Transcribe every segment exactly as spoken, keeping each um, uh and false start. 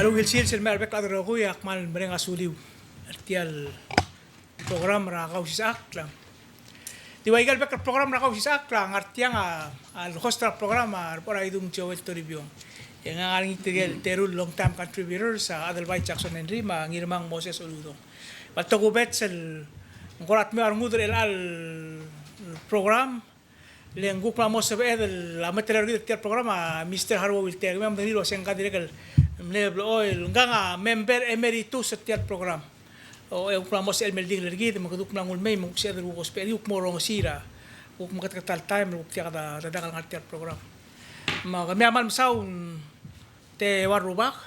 Ungil sils el mei er a rebek el chad el rokui, ak kmal mereng a suliu er tia el program er a Kausisechakl. Di ua ikel bek el program er a Kausisechakl a ngar tiang a, a host er a program a Rebechor Aidung Joel Toribiong. E ng ngar er ngii tirke el teru el long time contributors, a Adelbai Jackson Henry me a Ngirmang Moses Uludong. Me a tokubets el ng kora dmeu a rengud er chelecha el program, le ng kuk mla mo sebeched el a meteler er kid er tia el program a Mister Haruo Wilter. Kemiu a medengei el uasei ngka dirrek el mle blechoel, ngkang a member emeritus er tia el program. O, e kuk mla mo sebechel el mei er kid, me kede kuk mla nguu el mei, me kuk sebeched el kuk ousbech er ngii, kuk mo rongesii er a, kuk meketeketang el taem el kuk diak de, de dak el ngar tia el program. Me kemiu a kmal mesaul, te ua rubak,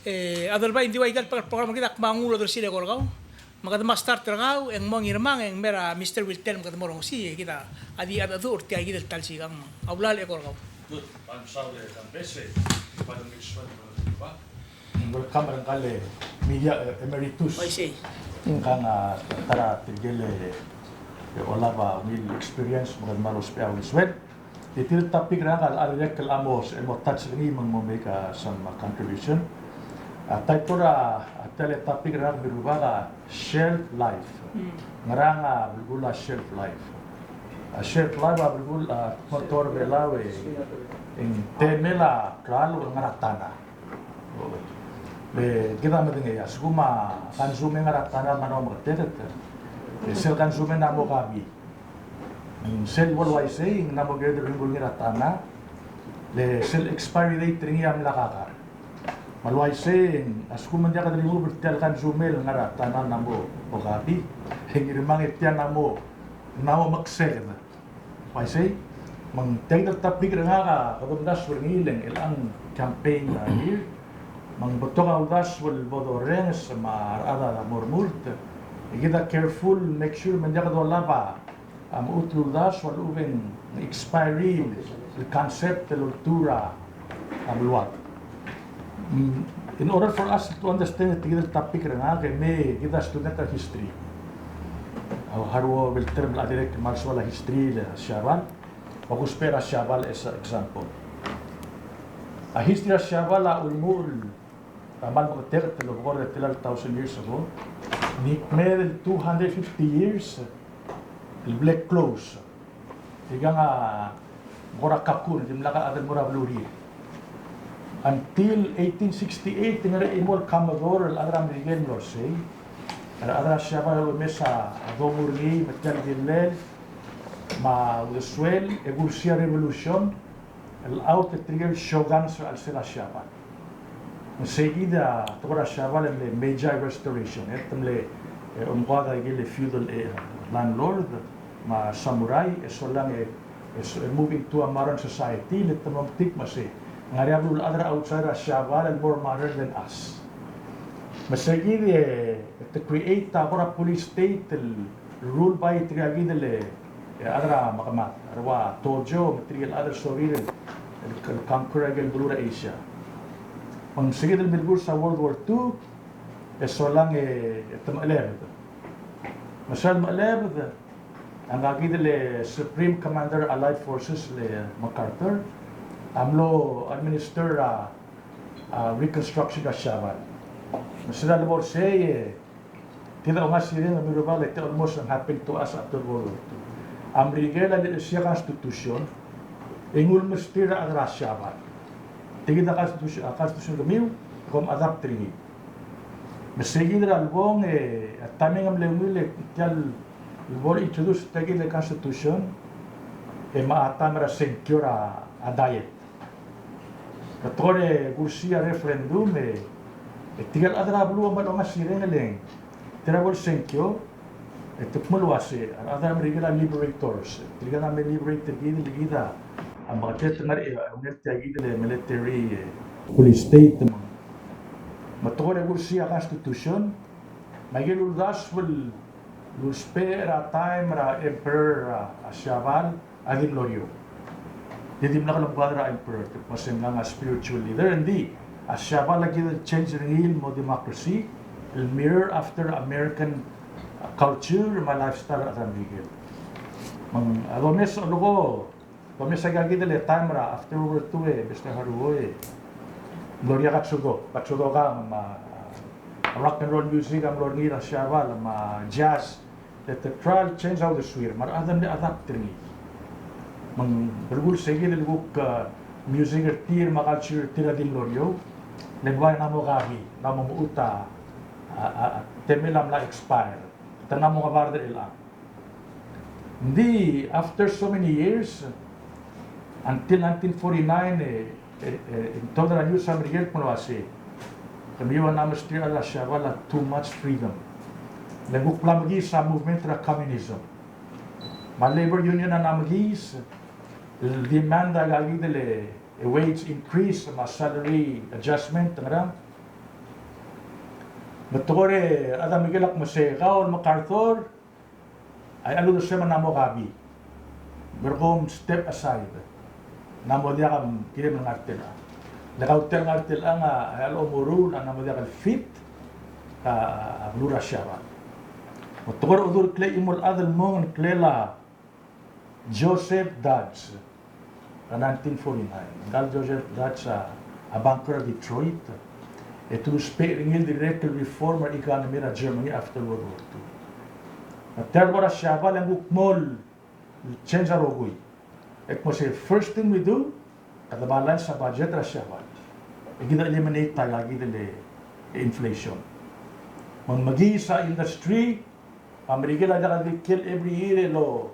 e, Adelbai, ng di ua ikel bek el program er kid a kmal nguu el odersii el eko er kau. Me kede mla start er kau, e ng mo Ngirmang, e ng mei er a Mister Wilter, me kede mo rongesii, e kid a di a dedu er tia kid el ta el sikang me a ulal eko er kau. Good. Kmal mesaul e Kambes, e, kmal mesaul e Kambes. Welcome er ngka el media, e, emeritus. Oi, sei. Ngkang a ta er tirke el, e, olab a ungil experience me kede mla ousbech a uldesuel. E tia el topic er ngak a dirrek el mo, el mo touch er ngii me ng mo make a some contribution. A title er a, a tia el topic er ngak me a rubak a shelf life. Mm. Ngerang a belkul a shelf life. A shelf life a belkul a, mo er a Belau e, e ng temel a klalo el ngar er a tana. Le kid a medengei a lsekum a consume el ngar er a tana a mla mo meketeket, e sel consume a mla mo kabii. Sel bo el uaisei, ng mla mo kired el remove er ngii er a tana, le sel expiry date er ngii a mla kakar. Me a le uaisei, a lsekum ng diak de remove er tia el consume el ngar er a tana el mla mo kabii, e ng Ngirmang e tia a mla mo, mla mo mekseked. Uaisei, me ng tia el topic er ngak a kede omdasu er ngii el ng chelechang campaign er a year, me ng betok a uldasu el bo dorrenges me a rechad a mo remurt, e kid a careful, make sure me ng diak dolab a, a mechut el uldasu a lechub e ng expiry el concept el oltuu er a a beluad. Mm, in order for us to understand tia kid el topic er ngak e me kid a student er a history. A Haruo Wilter a dirrek el kmal soal a history er a Siabal. Me ak ousbech er a Siabal as a example. A history er a Siabal a ulemuchel er a mle meketeket el obekord er tia el thousand years ago. Ng di kmeed el two hundred fifty years el bla close. Ikang a mo er a kakun, dimlak a chad el mo er a belurir. Until eighteen sixty-eight, e ng ngar er ngii a chimo el Commodore el chad er a Merikel el mlo er sei. A rechad er a Siabal a lomes a dongu er ngii me tia el kirel me a uldesuel, e kursii a revolution el out er tirke el shoguns er a chelsel a Siabal. Me sei kid a tekoi er a Siabal el mle Meiji Restoration, e te mle, e, omekoad a ikel feudal, e, landlord me a samurai, e solang e, e so-, e move into a modern society, le te mlo metik me sei. Ng ngar er ngii a beluulechad er a outside er a Siabal el more modern than us. Me sei kid e, e te create a kora police state el rule by tirka kid el, e, chad er a mekemad, a rua Tojo, me tirke el chad el sorir el, el, el conquer a ikel beluu er a Asia. Me ng sei kid el mle kurs a World War Two, e solang e, e te mechelebed. Me sel mechelebed, a ngka kid el Supreme Commander Allied Forces el MacArthur, a mlo administer a, a reconstruction er a Siabal. Me sel lebo er sei, e, Tia a ongasireng me a rubak e tia almost ng happen to us after World War Two. A Merikel a lilechesii a constitution, e ng ulemesterir a rechad er a Siabal. Tia kid a constitution, a constitution kemiu, kom adapt er ngii. Me sei kid er a lebong e, a timing a mle ungil e tia el bo le introduce tia kid el constitution, e me a taem er a sengkio er a, a diet. Kede kora kursii a referendum e, e tirke el chad er a beluu a mle ongasireng el ng, tia el bo el sengkio, e te kmo el uase, a rechad er a Merikel a liberators, tirke el mle liberate er kid el kid a, a meketeket el ngar er a, e, ungil tia kid el military, e, police state me. Me te kora kursii a constitution, me aike el uldasu el, el ousbech er a taem er a emperor er a, a Siabal, a di mlo er eou. Di dimlak el omekoad er a emperor, te kmo se ng ngar er ngii a spiritual leader, engdi a Siabal a kid el change er ngii el mo democracy, el mirror after American culture me a lifestyle er a rechad er a Merikel. Me ng, a domes a leko, domes aika kid el taem er a after World War Two e, Mister Haruo e. Mlo er ngii a Katsudo, Katsudo Kang, me a rock and roll music a mlo er ngii er a Siabal, me a jazz, le te try el change a uldesuir, me a rechad a mle adapt er ngii. Me ng belkul se kid el kuk, eh, music er tir me a culture er tir a di mlo er eou, le ng ua ng mla mo kabii, ng mla mo mechut a, a, a, a temel a mla expire. Te ng mla mo ngebard er chelechang. Ng di, after so many years, until nineteen forty-nine, e, e, e, e ng tobed er a news er a Merikel el kmo ng uase, kemiu a mla mesterir a rechad er a Siabal a too much freedom. Le ng kuk mla mekiis a movement er a communism. Me a labor union a mla mekiis el demand a ikakid el, e, wage increase me a salary adjustment, ngerang. Me te kora, e, a rechad er a Merikel a kmo se, kau el MacArthur, a, a uldesuem a mla mo kabii. Me kom step aside. Ng mla mo diak, mm, kirem el ngar er chelechang. Le kau te ngar er chelechang a, a lomeruul a mla mo diak el fit a, a beluu er a Siabal. Me te kora odureklii el chimo el chad el mong, ngklel a Joseph Dodge er a nineteen forty-nine. Ngka el Joseph Dodge a, a banker er a Detroit, e te ousbech er ngii el dirrek el reform er a economy er a Germany after World War Two. Me tia el bo er a Siabal e ng kuk mo change a rokui. E kmo se first thing we do, kede balance a budget er a Siabal. E kid a eliminate a ikakid el inflation. Me ng mekiis a industry, me a Merikel a diak di kiei el every year el lo,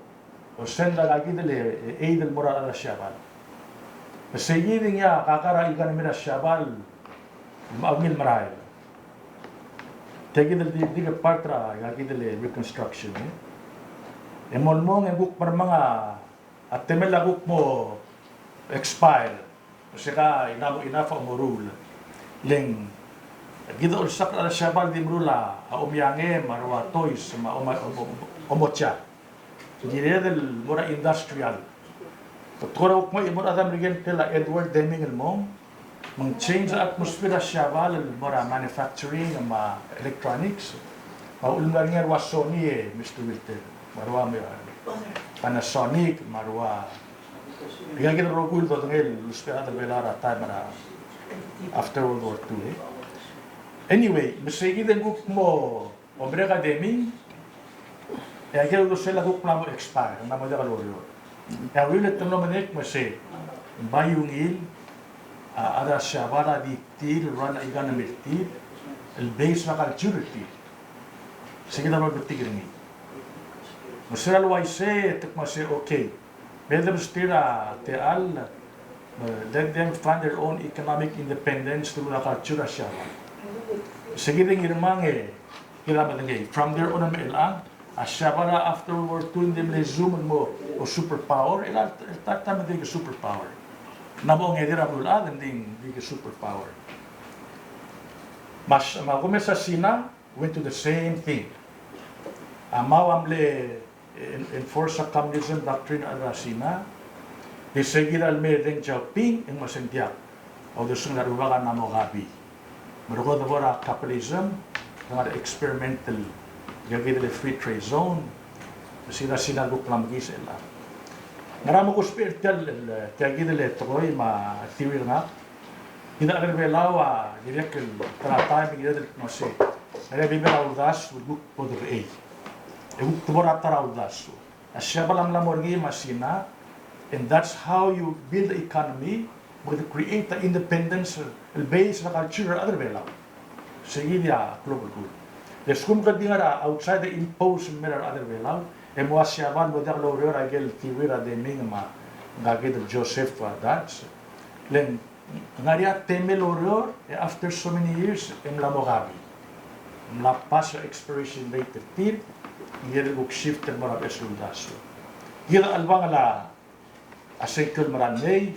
lo send a ikakid el aid el mo er a rechad er a Siabal. Me se kid e ngii a kakar a economy er a Siabal, me a ungil merael. Tia kid el di, di ke part er a ikakid el reconstruction, e. E mo el mong e ng kuk mermang a, a temel a kuk mo expire. Se ka enough, enough a omeruul. Le ng kid a olsak er a Siabal di meruul a omeang me a rua toys me a ome-, ome-, omocha. Ng kired el mo er a industrial. Te kora kuk mo er a rechad er a Merikel el ngklel a Edward Deming el mong, me ng change a atmosphere er a Siabal el mo er a manufacturing me a electronics. Me a ulemdasu er ngii a rua Sony, e, Mister Wilter. Me a rua, me a Panasonic, me a rua. Ikakid el rokui el dodengei el ousbech a rechad er a Belau er a taem er a after World War Two, e. Anyway, me se kid e ng kuk mo omerek a Deming, e a ikel uldesuel a kuk mla mo expire, ng mla mo diak loureor. E a uriul e te mlo medengei el kmo se, ng bai ungil a rechad er a Siabal a di tir el run a economy er tir el base er a culture er tir. Se kid a bo lebetik er ngii. Me se er a le uaisei e te kmo se, okay, me de mesterir a techall, me let them find their own economic independence through a culture er a Siabal. Se kid e ng irmang e kid a medengei. From there on el me chelechang, a Siabal a after World War Two e ng di mle zoom el mo a superpower, el a, el a ta me di ke superpower. Ng mla mo ongedei er a beluulechad e ng di, di ke superpower. Me a, me a kumes a Sina, went to the same thing. A Mao a mle en-, enforce a communism doctrine er a Sina, e se kid a le me Deng Xiaoping, e ng mo se ng diak. A uldesuel a rubak a mla mo kabii. Me a rokui a debo er a capitalism, e ngar er a experimental, ikakid el free trade zone, se kid a Sina a kuk mla mekiis el a. Ngera me kousbech er tia el, tia kid el tekoi me a theory er ngak, kid a rechad er a Belau a dirrek el ta er a taem e ng kired el kmo se, ngar er ngii a bebil er a uldasu el kuk bo debechei. E kuk debo er a ta er a uldasu. A Siabal a mla mo er ngii me a Sina, and that's how you build the economy, me kede create the independence el base er a culture er a rechad er a Belau. Se kid a global good. Le a lsekum kede di ngar er a outside the impose el mei er a rechad er a Belau, e mo ua Siabal a mo diak loureor er a ikel theory er a Deming me a ngka kid el Joseph, uh, Dodge. Le ng ngar er ngii a temel el oureor, e after so many years, e mla mo kabii. Mla pass er a expiration date er tir, e ng kired el kuk shift el mo er a beches el uldasu. Kid a chelebangel a sengkio el mera el mei,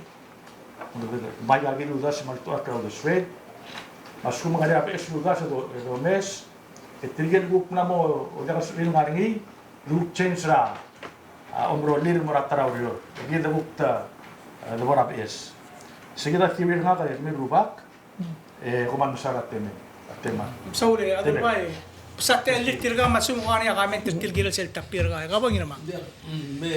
me aika kid el uldasu me a ltuchakl er a uldesued. Me a lsekum ng ngar er ngii a beches el uldasu e do-, e domes, e tirke el kuk mla mo diak el sebechir el ngar er ngii, el kuk change er a, a, omerolir el mo er a ta er a ureor. E kid a kuk ta, e, debo er a beches. Se kid a theory er ngak, e kemiu el rubak, e, kom kmal mesaul er a temem. A temem. Mesaul e, Adelbai. Bsa techellir tirka me a lsekum ng ngar er ngii a comment er tirke el sel topic er kau. Kau bo Ngirmang. Mm, me,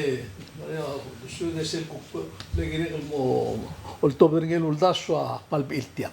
me, a, sel kuk, me kirek el mo oltobed er ngii el uldasu a kmal bechil tiang.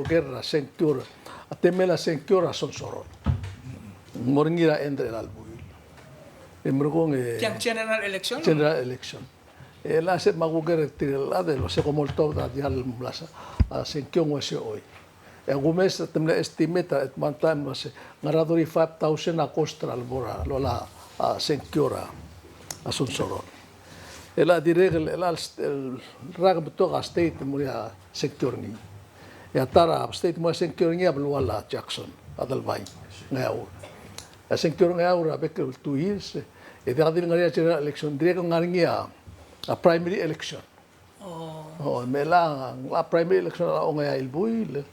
oker er a sengkio, a temel a sengkio er a sonsorol. Mo er ngii er a end er a chelecha el buil. E merekong e tiang general election? General election. E le se me a kuker er tirke el chad el uase kom oltobed a diall el mla sa, a, sengkio ng uase choi. E a kumes a te mle estimate er a at one time el uase ngar er a thirty-five thousand a cost er a lebo er a, lola, a, sengkio er a, a, sonsorol. E le dirrek el, e le el st-, el rak el betok a state el mo er ngii a sengkio er ngii. E a ta er a state el mo er ngii a sengkio er ngii a belual a Jackson, Adelbai, Ngeaur. A sengkio er a Ngeaur a bek el two years, e diak di le ngar er ngii a general election, dirrek el ngar er ngii a, a primary election. Oh. Oh, me a, a primary election a ongeai el buil,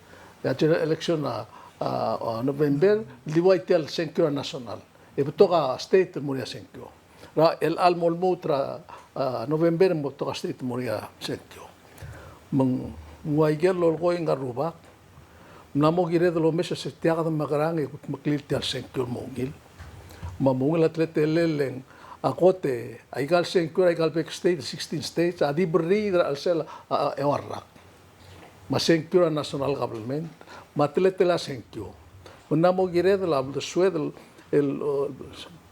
e a general election a, a, a November, di ua tia el sengkio er a national. E betok a state el mo er ngii a sengkio. Er a chelecha el mo lmuut er a, a, November, e mo betok a state el mo er ngii a sengkio. Me ng ua ikel lolekoi ngka el rubak, mla mo kired el omes el se tia kede mekerang e kudmeklii tia el sengkio el mo ungil. Me a mo ungil a teletelel e ng a kot e, aika el sengkio er aika el bek el state, sixteen states, a di berriid er a chelsel a, a, eua el rak. Me a sengkio er a national government, me a teletelel a sengkio. Me ng mla mo kired el a uldesued el, el, o,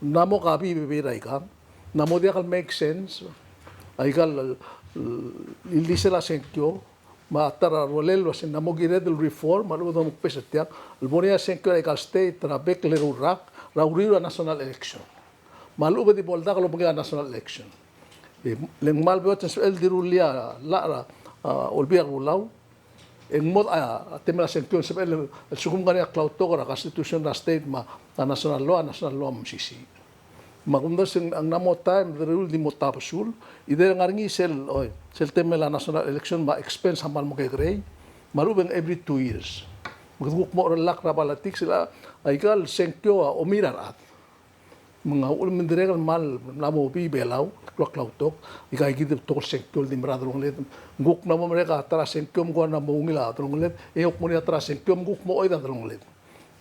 ng mla mo kabi bebil er aika. Ng mla mo diak el make sense aika el, el, el, ildisel a sengkio, me a ta er a rolel el uase ng mla mo kired el reform, me a lechub e domekbes er tiang, el bo er ngii a sengkio er aika el state er a bek el eru el rak, er a uriul er a national election. Me a lechub e di bo el dak el obengkel a national election. E le ng kmal beot el sebechel el di rullii a llach er a, a, Olbiil er a Kelulau, e ng mo, a, a temel a sengkio e ng sebechel el, el lsekum ng ngar er ngii a klautok er a constitution er a state me a national law, a national law a mesisiich. Me a kumdasu e ng mla mo taem, e de rullii el di mo tabesul, either ng ngar er ngii sel, oi, sel temel a national election me a expense a kmal mo kekerei, me a lechub e ng every two years. Me kede kuk mo cherellakl er a politics, e le aika el sengkio a omiil er a rechad. Me ng a uchul me ng dirrek el kmal mla mo bii Belau, klou a klautok, aika kid el betok el sengkio el di mera delongeled. Ng kuk mla mo merek a ta er a sengkio me ng kuk mla mo ungil a delongeled, e ng kuk mo er ngii a ta er a sengkio me ng kuk mo oid a delongeled.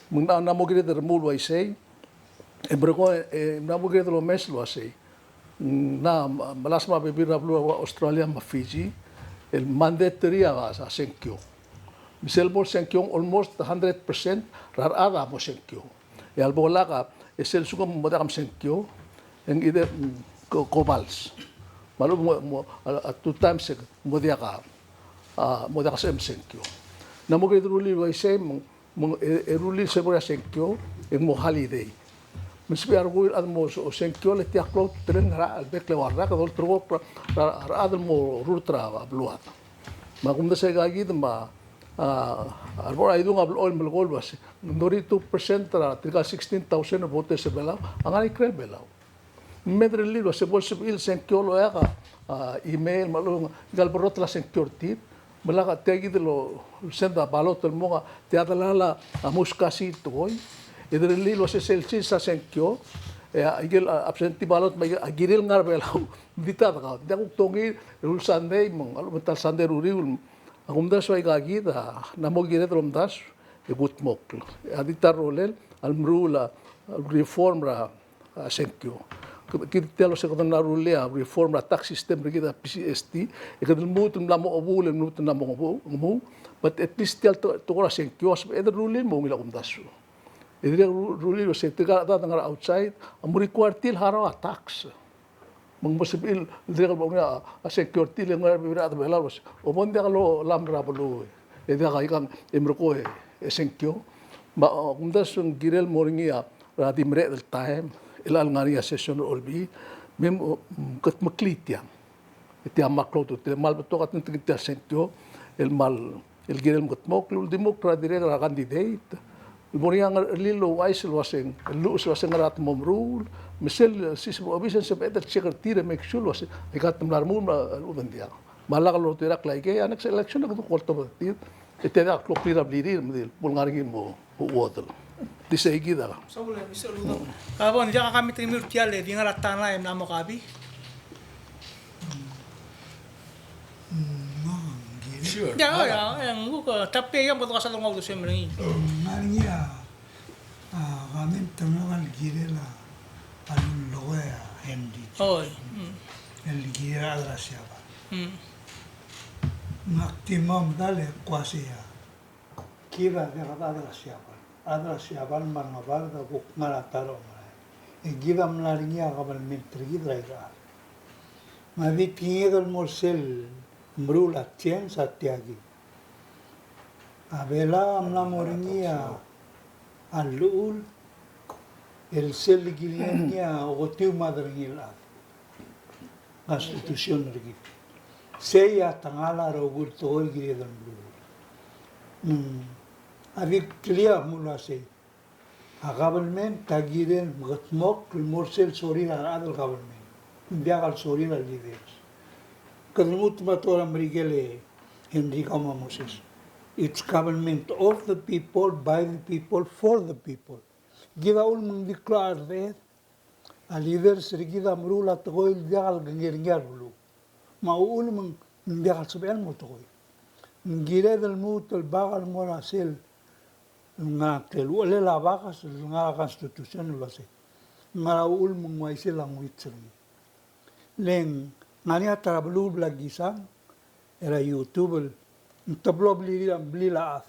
Me ng mla mo kired el remuul el uaisei, e merekong e, e mla mo kired el omes el uasei. Ng mla, melasem a bebil er a beluu er a Australia me a Fiji, el mandatory a, a sengkio. Me sel bo el sengkio ng almost hundred percent er a rechad a mo sengkio. E a lebo lak a, e sel lsekum ng mo diak a sengkio, e ng either, mm, ko-, kobals. Me a lechub e ng mo, mo, a, a two times e ng mo diak a, a, mo diak a sebechem el sengkio. Ng mla mo kired el rullii el uaisei, me ng, me ng, e, e rullii el se bo er a sengkio, e ng mo holiday. Me ng sebechir a rokui el chad el mo so-, sengkio, le tia klou a ultutelel el ngar er a bek el eua el rak, e dolterekokl er a, er a, er a rechad el mo rurt er a beluad. Me a kumdasu e aika kid me a, a, a rebo er a idung a blechoel el melekoi el uase, ng thirty-two percent er tirka el sixteen thousand voters er a Belau a ngar er a ikrel Belau. Me de rullii el uase bo el sebechir el sengkio el oeak a, a, email me a lechub e ng aika el berrotel a sengkio er tir. Me lak a tia kid el send a ballot el mong a tia delal a muskasi el tekoi. E de rullii el uase sel sils a sengkio, e aike el, a, absentee ballot me aike a kirel ngar er a Belau. Ng di ta dekaut. Ng diak kuk tongir el ul Sunday me ng, a lechub e ng ta el Sunday er a uriul. A kumdasu e aika kid a ng mla mo kired el omdasu e kudmokl. A di ta el rolel a lemeruul a reform er a, a, sengkio. Kid, kid tia el uase kede mla rullii a reform er a tax system er kid a PGST, e kede lmuut el mla mo chebuul, el lmuut el mla mo chebuul, chebuul, but at least tia el te-, tekoi er a sengkio a sebeched el rullii el mo ungil a kumdasu. E dirrek el ru-, rullii el uase tirka el chad a ngar er a outside a mo require er tir el harau a tax. Me ng mo sebechir el dirrek el bo er ngii a, a sengkio er tir el ngar er a bebil er a rechad er a Belau el uase, o bo ng diak lolamel er a beluu, e diak aikang e merekong e sengkio. Me a, a kumdasu ng kirel mo er ngii a, er a di mereched el taem, el ngar er ngii a session er a Olbiil, me, mm, kudmeklii tiang. E tia kmal klou a ultutelel, kmal betok a tengtengil tia el sengkio, el kmal el kirel el mekedmokl, el uldimukl er a dirrek er a candidate. El mo er ngii a ngerchelir el ouchais el uaseng, el luches el uaseng ngera te mo meruul, me sel siseb er a obis e ng sebeched el check er tir e make sure el uaseng aika te mla remuul me a lechub e ng diak. Me a lak loltuil er a klaikei, a next election e kede kuk oltobed er tir. E tia diak kloklir a blirir, me di bo lengar er ngii el mo chuodel. Di sei kid a. Ka bo, ng diak a comment er kemiu er tia el di ngar er a tang e mla mo kabi? Sure. Ia, ia, e ng kuk, e, tape ia, me kede kasa dongau dosem er ngii. Ngar er ngii a, A, comment er ngak el kirel a, a lulekoi a Henry. Oh, Jones. Mm. El kirel a chad er a Siabal. Mm. Ngak di mo medal e kuasei a kid a diak a chad er a Siabal. Chad er a Siabal me a rengebard a kuk ngar er a ta er a omerael. E kid a mla er ngii a kabelment er kid er a irechar. Me a di tekingek el mo er sel meruul a change a tia kid. A Belau a mla mo er ngii a, a llechul el sel kilengei er ngii a oketiu me a derengel chad. Constitution er kid. Sei a tengala rokui el tekoi el kired el meruul. Mm. A di clear el mo uasei a government a kirel mekedmokl el mo er sel sorir a rechad el government. Ng diak el sorir a leaders. Kede lmuut me a tekoi er a Merikel e Henry Kau me a Moses. It's government of the people, by the people, for the people. Kid a uchul me ng di klou a rechad, a leaders er kid a meruul a tekoi el diak el kengei er ngii a beluu. Me a uchul me ng diak el sebechel el mo tekoi. Ng kired el lmuut el bak el mo er a sel ngar er a uchelel a bakes el ngar er a constitution el uasei ng ngar er a uchul me ng uaisei el language er ngii. Le ng ngar er ngii a ta er a beluu el bla kisang er a YouTube el ng teblo blil a, blil a chad.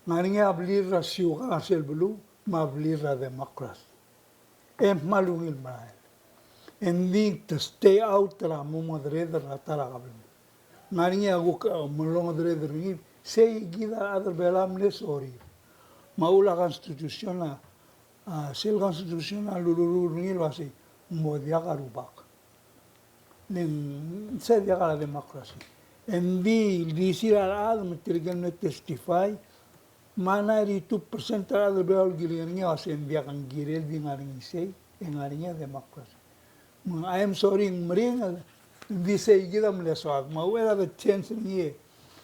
Ng ngar er ngii a blil er a siukang er sel beluu me a blil er a democracy. E kmal ungil merael. Engdi te stay out er a mo mengedereder er a ta er a government. Ng ngar er ngii a kuk, e, mo mengedereder er ngii, sei kid a rechad er a Belau a mle sorir. Me a uchul a constitution a, a, sel constitution a lulureor er ngii el uasei ng mo diak a rubak. Le ng sei diak a democracy. Engdi di sel a rechad me tirke el mle testify, me a ninety-two percent er a rechad er a Belau el kilengei er ngii a uasei ng diak, ng kirel di ngar er ngii sei, e ngar er ngii a democracy. Me ng, I am sorry, ng meringel, ng di sei kid a mle soad. Me a uchei er a de change er ngii,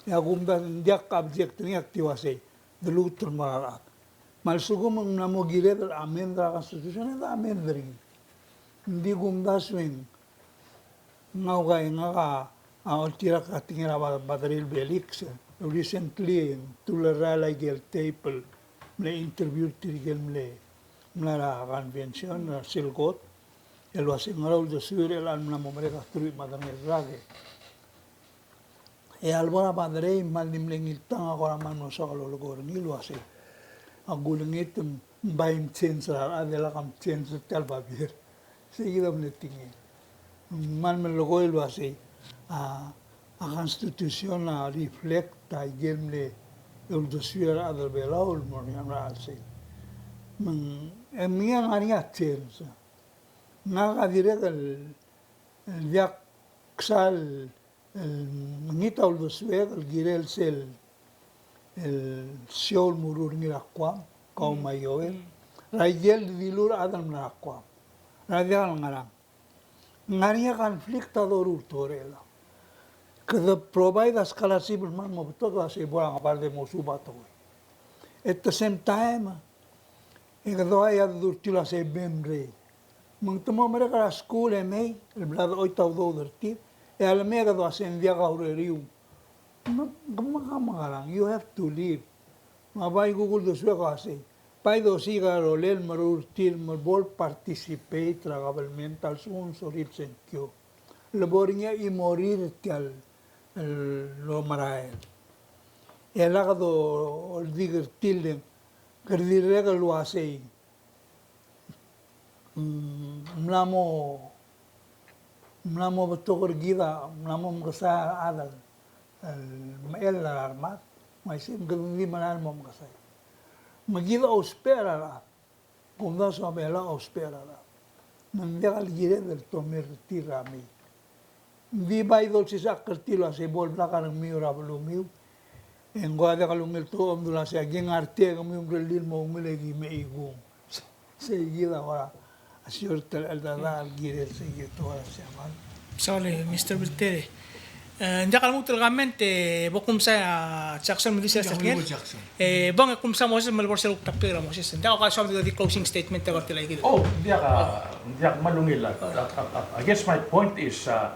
e a kumdasu e ng diak a object er ngii, ak di uasei de lmuut el mo er a rechad. Me a lsekum ng mla mo kired el amend er a constitution, e de amend er ngii. Ng di kumdasu e ng Ng ua ngak a, a oltirakl er a tekingel a Ba-, Baderei el Felix, recently, te ulerael aike el tape el mle interview er tirke el mle mla er a convention er a sel kot, el uasei ng ngera uldesuir er chelecha el mla mo merek a teruich me a tang el rak. E a lebo er a Baderei, me ng di mle ngiltang a kora mle soak el lolekoi er ngii el uasei, a kulengit me ng bai mchange er a rechad e lak mchange er tia el babier. Sei kid a mle tekingel. Me ng mle melekoi el uasei, a, a constitution a reflect aike el mle uldesuir a rechad er a Belau el mo er ngii a chelsel. Me ng, e me ng ngar er ngii a change. Ngak a dirrek el, el diak ksal el ngii a uldesuek el kirel sel, el show el meruul er ngii er a Guam, Kau me a Joel. Mm. Er a ikel dilu er a chad el mla er a Guam. Er a diak el ngerang. Ng ngar er ngii a conflict a doruul er a tekoi er chelechang. Kede provide a scholarship el kmal mo betok el uasei bo er a ngebard e mo suub a tekoi. At the same time, e kede ua ia dedu er tir el uasei bem rei. Me ng te mo merek er a skuul e mei, el bla dechoit a udoud er tir, e a lemei e kede uasei ng diak a ureriu. Me, me, me ngerang, you have to leave. Me a bai kuk uldesuek a uasei, bai dosiik a rolel el meruul er tir me bo el participate er a government a lsekum ng sorir el sengkio. Le bo er ngii a chimorir er tia el, el omerael. E lak doledik er tir el, kede dirrek el uasei, mm, mla mo, mla mo betok er kid a, mla mo mekesai a rechad el, el mechell er a remad, me uaisei me kede di merael el mo mekesai. Me kid a ousbech er a rechad. Kumdasu a Belau a ousbech er a rechad. Me ng diak el kired el tomir er tir er a mei. Ng di bai dolsisechakl er tir el uasei bo el blak a rengmiu er a belumiu. E ng ko a diak el ungil tekoi el omdu el uasei a ki ngar tia e kemiu mrellii el mo ungil e ki mechikung. Sei kid a kora a short el, el dada el kirel sei kid a tekoi er a Siabal. Sorry, Mister Bertere. E, ng diak a lmuut el comment e bo kumsa a Jackson me di sel. Jackson. E, bong e kumsa Moses me le bo er sel topic er a Moses. Ng diak a soam di closing statement er a kuk tia el kid. Oh, ng diak a, ng diak a kmal ungil a, a, a, I guess my point is, uh,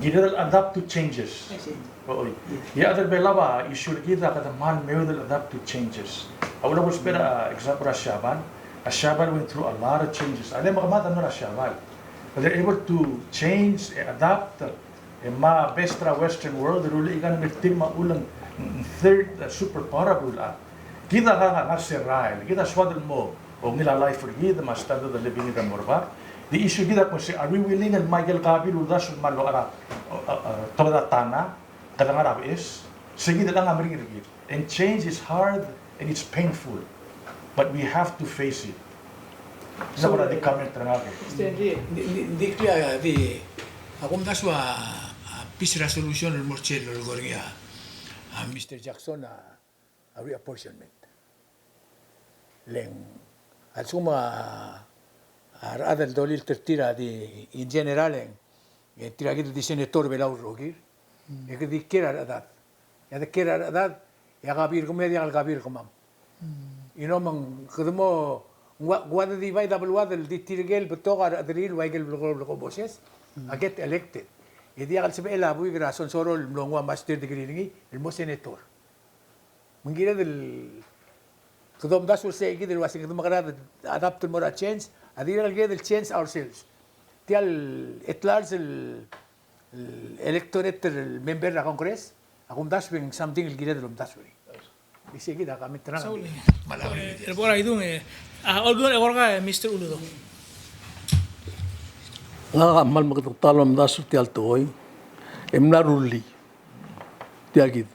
kirel el adapt to changes. I see. Oi. Ia a rechad er a Belau a issue er kid a kede kmal meoud el adapt to changes. A ulebus er a example er a Siabal. A Siabal went through a lot of changes. A le mekemad a mlo er a Siabal. But they're able to change, e adapt, e mo best er a Western world, e rullii a economy er tir me a uchul e ng third, uh, superpower er a beluulechad. Kid a ngar, ngar er sel rael, kid a soad el mo ungil a life er kid, me a standard of living er kid a mo er bab. The issue er kid a kmo se, are we willing el mo ikel kabil uldasu el mo locha er a, uh, uh, uh, tobed a tana, kede ngar er a beches, se kid el ngar er a meringel er kid. And change is hard and it's painful, but we have to face it. Ng kora di comment er ngak. Di, di, di clear, di, a kumdasu a, a peace resolution el mo er sel lolekoi er ngii a, a Mister Jackson a, a reapportionment. Le ng, a lsekum a, a rechad el dolilt er tir a di, in general, e ng, e tir a kid el di senator er a Belau el rokir, e kede kiei er a rechedad. E a de kiei er a rechedad, e a kabil er kemam, e a diak el kabil er kemam. You know, me ng kede mo, ng ua, ng ua de divide a beluad el di tirke el betok a rechederir el ua ikel blekoel, blekoel boses a get elected. E diak el sebechel a buik er a Sonsorol el mlo nguu a master degree er ngii el mo senator. Me ng kired el, kede omdasu er sei kid el uasei kede mekerang e adapt el mo er a change, a dirrek el kired el change ourselves. Tia el at large el, el electorate el member er a Congress a kumdasu e ng something el kired el omdasu er ngii. Isei kid a comment er ngak. Saul, e, me a, e, el bo er a idung, e, a, Olbiil, e kora, e, Mister Uludong. Ngak a kmal mekedakt el omdasu er tia el tekoi, e mla rullii tia kid.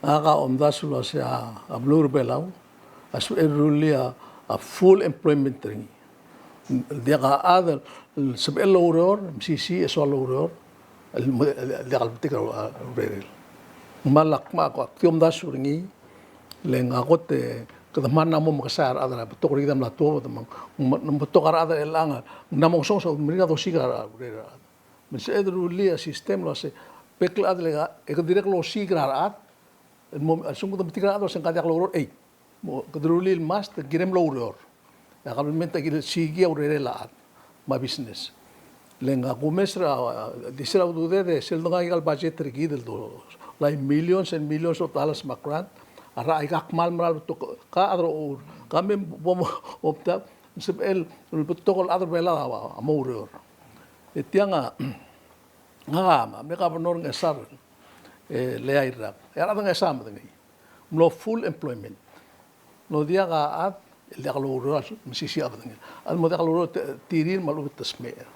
Ngak a omdasu el uasei a, a beluu er a Belau a sebechel el rullii a, a full employment er ngii. Diak a chad el sebechel el oureor, mesisiich e soal el oureor, el mo, el, el diak el betik a urerel. Me a lak me ak, ak di omdasu er ngii, le ng a kot e kede mla mo mekesai a rechad er a, betok er kid a mla tuobed, me ng, me ng betok a rechad er chelechang, ng mla mo ngesonges a meringel a dosiik er a urerel. Me ng sebeched el rullii a system el uasei, bek el chad el, e kede dirrek el osiik er a rechad, el mo, a lsekum kede metik er a rechad el uasei ng diak loureor, ei, mo, kede rullii el must, kirem el oureor. E a kabelment a kirel siik a urerel a chad me a business. Le ng a kumes er a, a, di sel a ududed e sel dengai aika el budget er kid el dolai millions and millions of dollars me a grant, a rechad a kmal mera el betok, ka chad er a uchul, ka me bo, bo, bo, bo, sebechel el betok el chad er a Belau a, a mo oureor. E tiang a, ngak a mle governor er a Ngchesar, e, el Irrai. E a rechad er a Ngchesar a medengei. Mlo full employment. Ng diak a chad el diak loureor el mesisiich a bedengel. A chad el mo diak loureor e te, tir me a lechub e te smecher.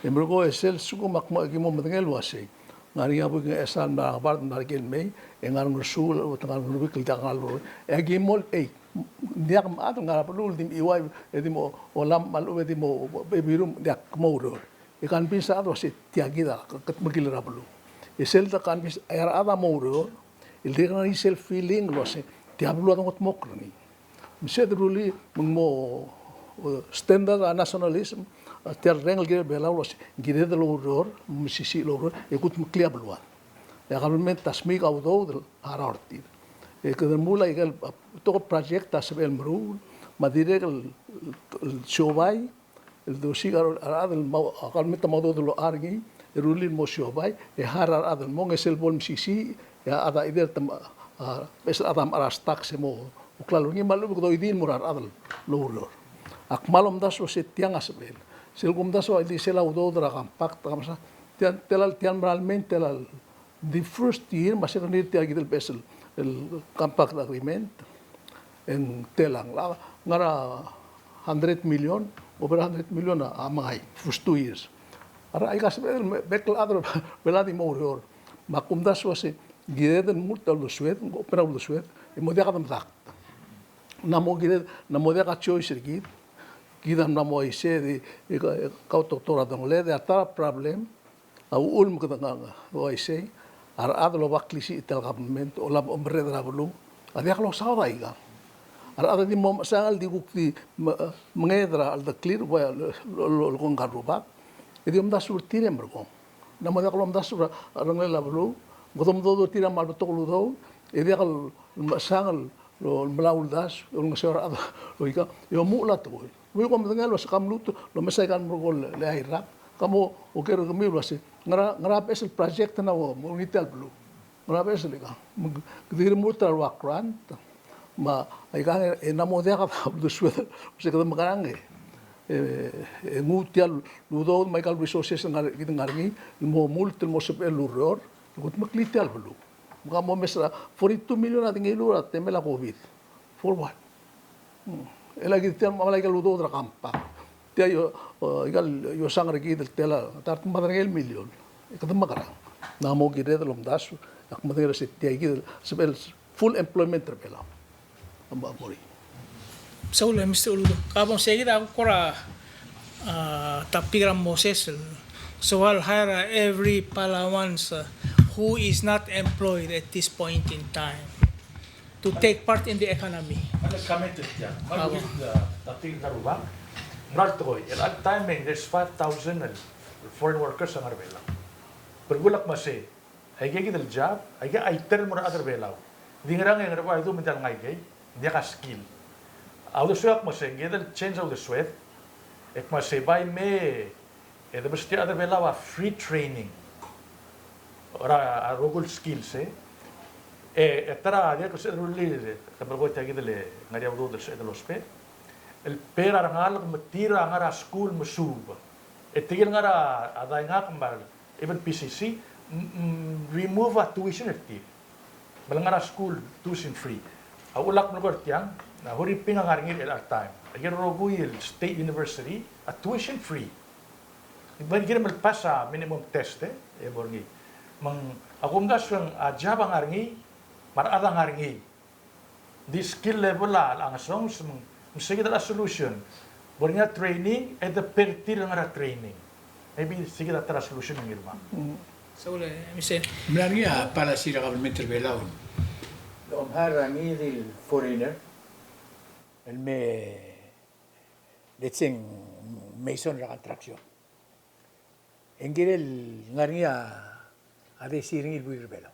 E merekong e sel lsekum ak mo, ki mo medengei el uasei, ngar er ngii a buik er a Ngchesar el mla er a Ngebard, mla er a ikel mei, e ngar er a Ngersuul, e ngar er a Ngerbik el diak a loureor. E aki mo el, ei, ng diak a chad el ngar er a beluu el di mechiuaiu, e di mo olam me a lechub e di mo baby room, diak mo oureor. E convince a chad el uasei tia kid a ke, kedmeklel er a beluu. E sel de convince a rechad a mo oureor, el dirrek el ngar er ngii sel feeling el uasei tia beluu a dongetmokl er ngii. Me sel de rullii me ng mo, e, standard a nationalism, e, tia el reng el kirel a Belau el uasei ng kired el oureor, mesisiich el oureor, e kudmeklii a beluad. E a kabelment a smiik a udoud el harau er tir. E kede meruul a ikel, a, betok el project a sebechel el meruul, me a dirrek el, el, el siobai, el dosiik a rechad el mo, a kabelment a mo udoud el locha er ngii, e rullii el mo siobai, e hire a rechad el mong, e sel bo el mesisiich, e a chad a either te, a, beches el chad a mechar a tax e mo klalo er ngii, me a lechub e kede oidii el mo er a rechad el oureor. Ak kmal omdasu el uasei tiang a sebechel. Sel kumdasu a di sel a udoud er a compact, a kmo se, tia, tela, tia el mera el mei, tela el the first year me a second year tia kid el beches el, el compact agreement, e ng telang, ngar er a hundred million, over hundred million a, a mengai, first two years. A rechad a ika sebeched el bek el chad er a Belau a di mo oureor. Me a kumdasu el uasei, kired el mult a uldesued, ng open a uldesued, e mo diak a medakt. Ng mo kired, ng mo diak a choice er kid, kid a mla mo uaisei, e di, e kau, e kau Doctor a dongeled, e a ta er a problem, a uchul me kede ngar er a uaisei, a rechad el oba klisiich tia el government, olab omerreder er a beluu, a diak losaod a ikang. A rechad a di mo mechesang el di kuk di me-, menged er a cheldeklir, ua lo, lo, lo, lo kongkal rubak, e di omdasu er tir e merekong. Ng mo diak lomdasu er a rengelel a beluu, kede omdoud er tir a kmal betok el udoud, e diak el mechesang el lo, melau uldasu, olengeseu er a rechad, o ikang, e omuchel a tekoi. Ui, kom medengei el uase ke mluut el omesa aika el merekong el, el Iraq. Ke mo oker er kemiu el uase, ngera, ngera beches el project a mo, mo ngii tia el beluu. Ngera beches el ikang. Me, kede di remurt er a ua grant. Me aikang e ng mo diak a uldesued, se kede mekerang e, e, e nguu tia el udoud me aika el resources el ngar, kid el ngar er ngii, el mo mult el mo sebechel el ureor, el kudmeklii tia el beluu. Me ka mo mes er a forty-two million a di ngiluu er a temel a COVID. For what? Hmm. E le kid tia el mo melai aika el udoud er a compact. Tia io, e, aika el iosang er kid el tela, ta er a tang me a tang el million. E kede mekerang. Ng mo kired el omdasu, ak medengei el se tia kid el sebechel full employment er a Belau. Ng mo er ngii. Soal, Mister Uludong. Ka bo ng se kid a kora, a, topic er a Moses el. So I'll hire every Palauans, uh, who is not employed at this point in time to take part in the economy. Ane comment er tiang. Ng kid, a, topic er a Rubak. Ng mera el tekoi. El at time e ng there's five thousand el foreign workers a ngar er a Belau. Belkul a kmo se, aike kid el job, aike a iter el mo er a rechad er a Belau. Di ngerang e ng ngar er a Belau me ng diak el ngai kei, ng diak a skill. A uldesuek a kmo se, ng kired el change a uldesuek, e kmo se bai me, e de mesterir a rechad er a Belau a free training. Er a, a rokui el skills, e. E, e ta er a dirrek el sebeched el rullii, e, te melekoi tia kid el ngar er ngii a udoud el sebeched el ousbech. El bo er a rengalek me tir a ngar er a skuul me suub. E tirke el ngar er a, a daingak me a even P C C, m-, m-, remove a tuition er tir. Me le ngar er a skuul tuition free. A uchul ak melekoi er tiang, a Huriping a ngar er ngii er chelecha el taem. Aike el rokui el state university, a tuition free. Me ng kirem el pass a minimum test, e, e mo er ngii. Me ng, a kumdasu e ng, a job a ngar er ngii, me a rechad a ngar er ngii. Di skill level a, a ngesonges, me ng, me sei kid a solution. Bo er ngii a training, e de bo er tir el ngar er a training. Maybe sei kid a ta er a solution el ngii el mong. Mm. Soal, e, Mister. Ng mla er ngii a policy er a government er a Belau el omhire er a ngii di el foreigner el me, let's say, mason er a construction. E ng kirel ngar er ngii a, a desi er ngii el buik er a Belau.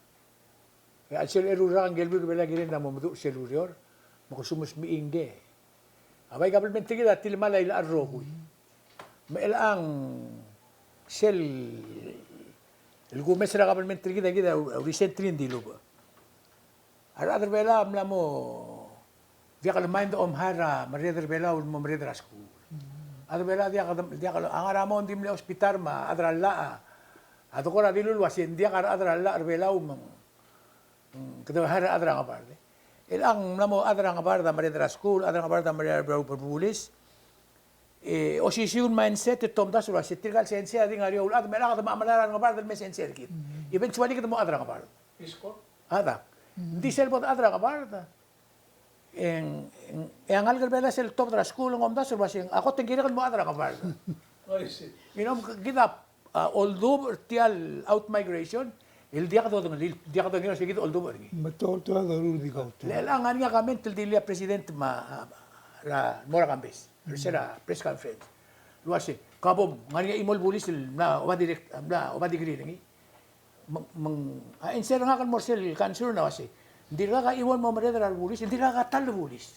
E a chelsel eru el rak ngike el buik er a Belau a kirel a mo meduch er sel ureor, me ke sumes me ngii. A bai kabelment er kid a tilemall a ilecha el rokui. Me chelechang sel, el kumes er a kabelment er kid a kid a recently ng dilubech. A rechad er a Belau a mla mo diak el mind omhire a merreder er a Belau el mo merreder er a skuul. A rechad er a Belau a diak, diak a ngar er a mong, ng di mle hospital me a chad er a llach a, a dekor a dilu el uasei ng diak a rechad er a llach er a Belau me ng, mm, kede hire a chad er a ngebard. Chelechang ng mla mo chad er a ngebard a merreder er a skuul, chad er a ngebard a merreder er a Belau er a bulis. E osisiu el mindset e te omdasu el uasei tirka el sensei a di ngar er eou el chad me chelechang kede mo melai er a rengebard el me sensei er kid. Eventually kede mo chad er a ngebard. Peace Corps? A dak. Ng di sel bo de chad er a ngebard, e ng, e ng, e a ngalek er a Belau sel tobed er a skuul e ng omdasu el uasei a kot e ng kirek el mo chad er a ngebard. I see. You know, kid a, a, oldubech er tia el outmigration, el diak dodengelii, diak dodengelii, se kid oldubech er ngii. Me te oltobed a doruul di kaut. Le chelechang a ngar er ngii a comment el dilii a president me a, a, er a mo er a Kambes, er se er a press conference. El uasei, ka bo ng ngar er ngii a chimo el bulis el mla oba direct, mla oba degree er ngii. Me ng, me ng, a answer er ngak el mo er sel concern a uasei, ng dirkak a chiuo el mo merreder er a rebulis, ng dirkak a ta el rebulis.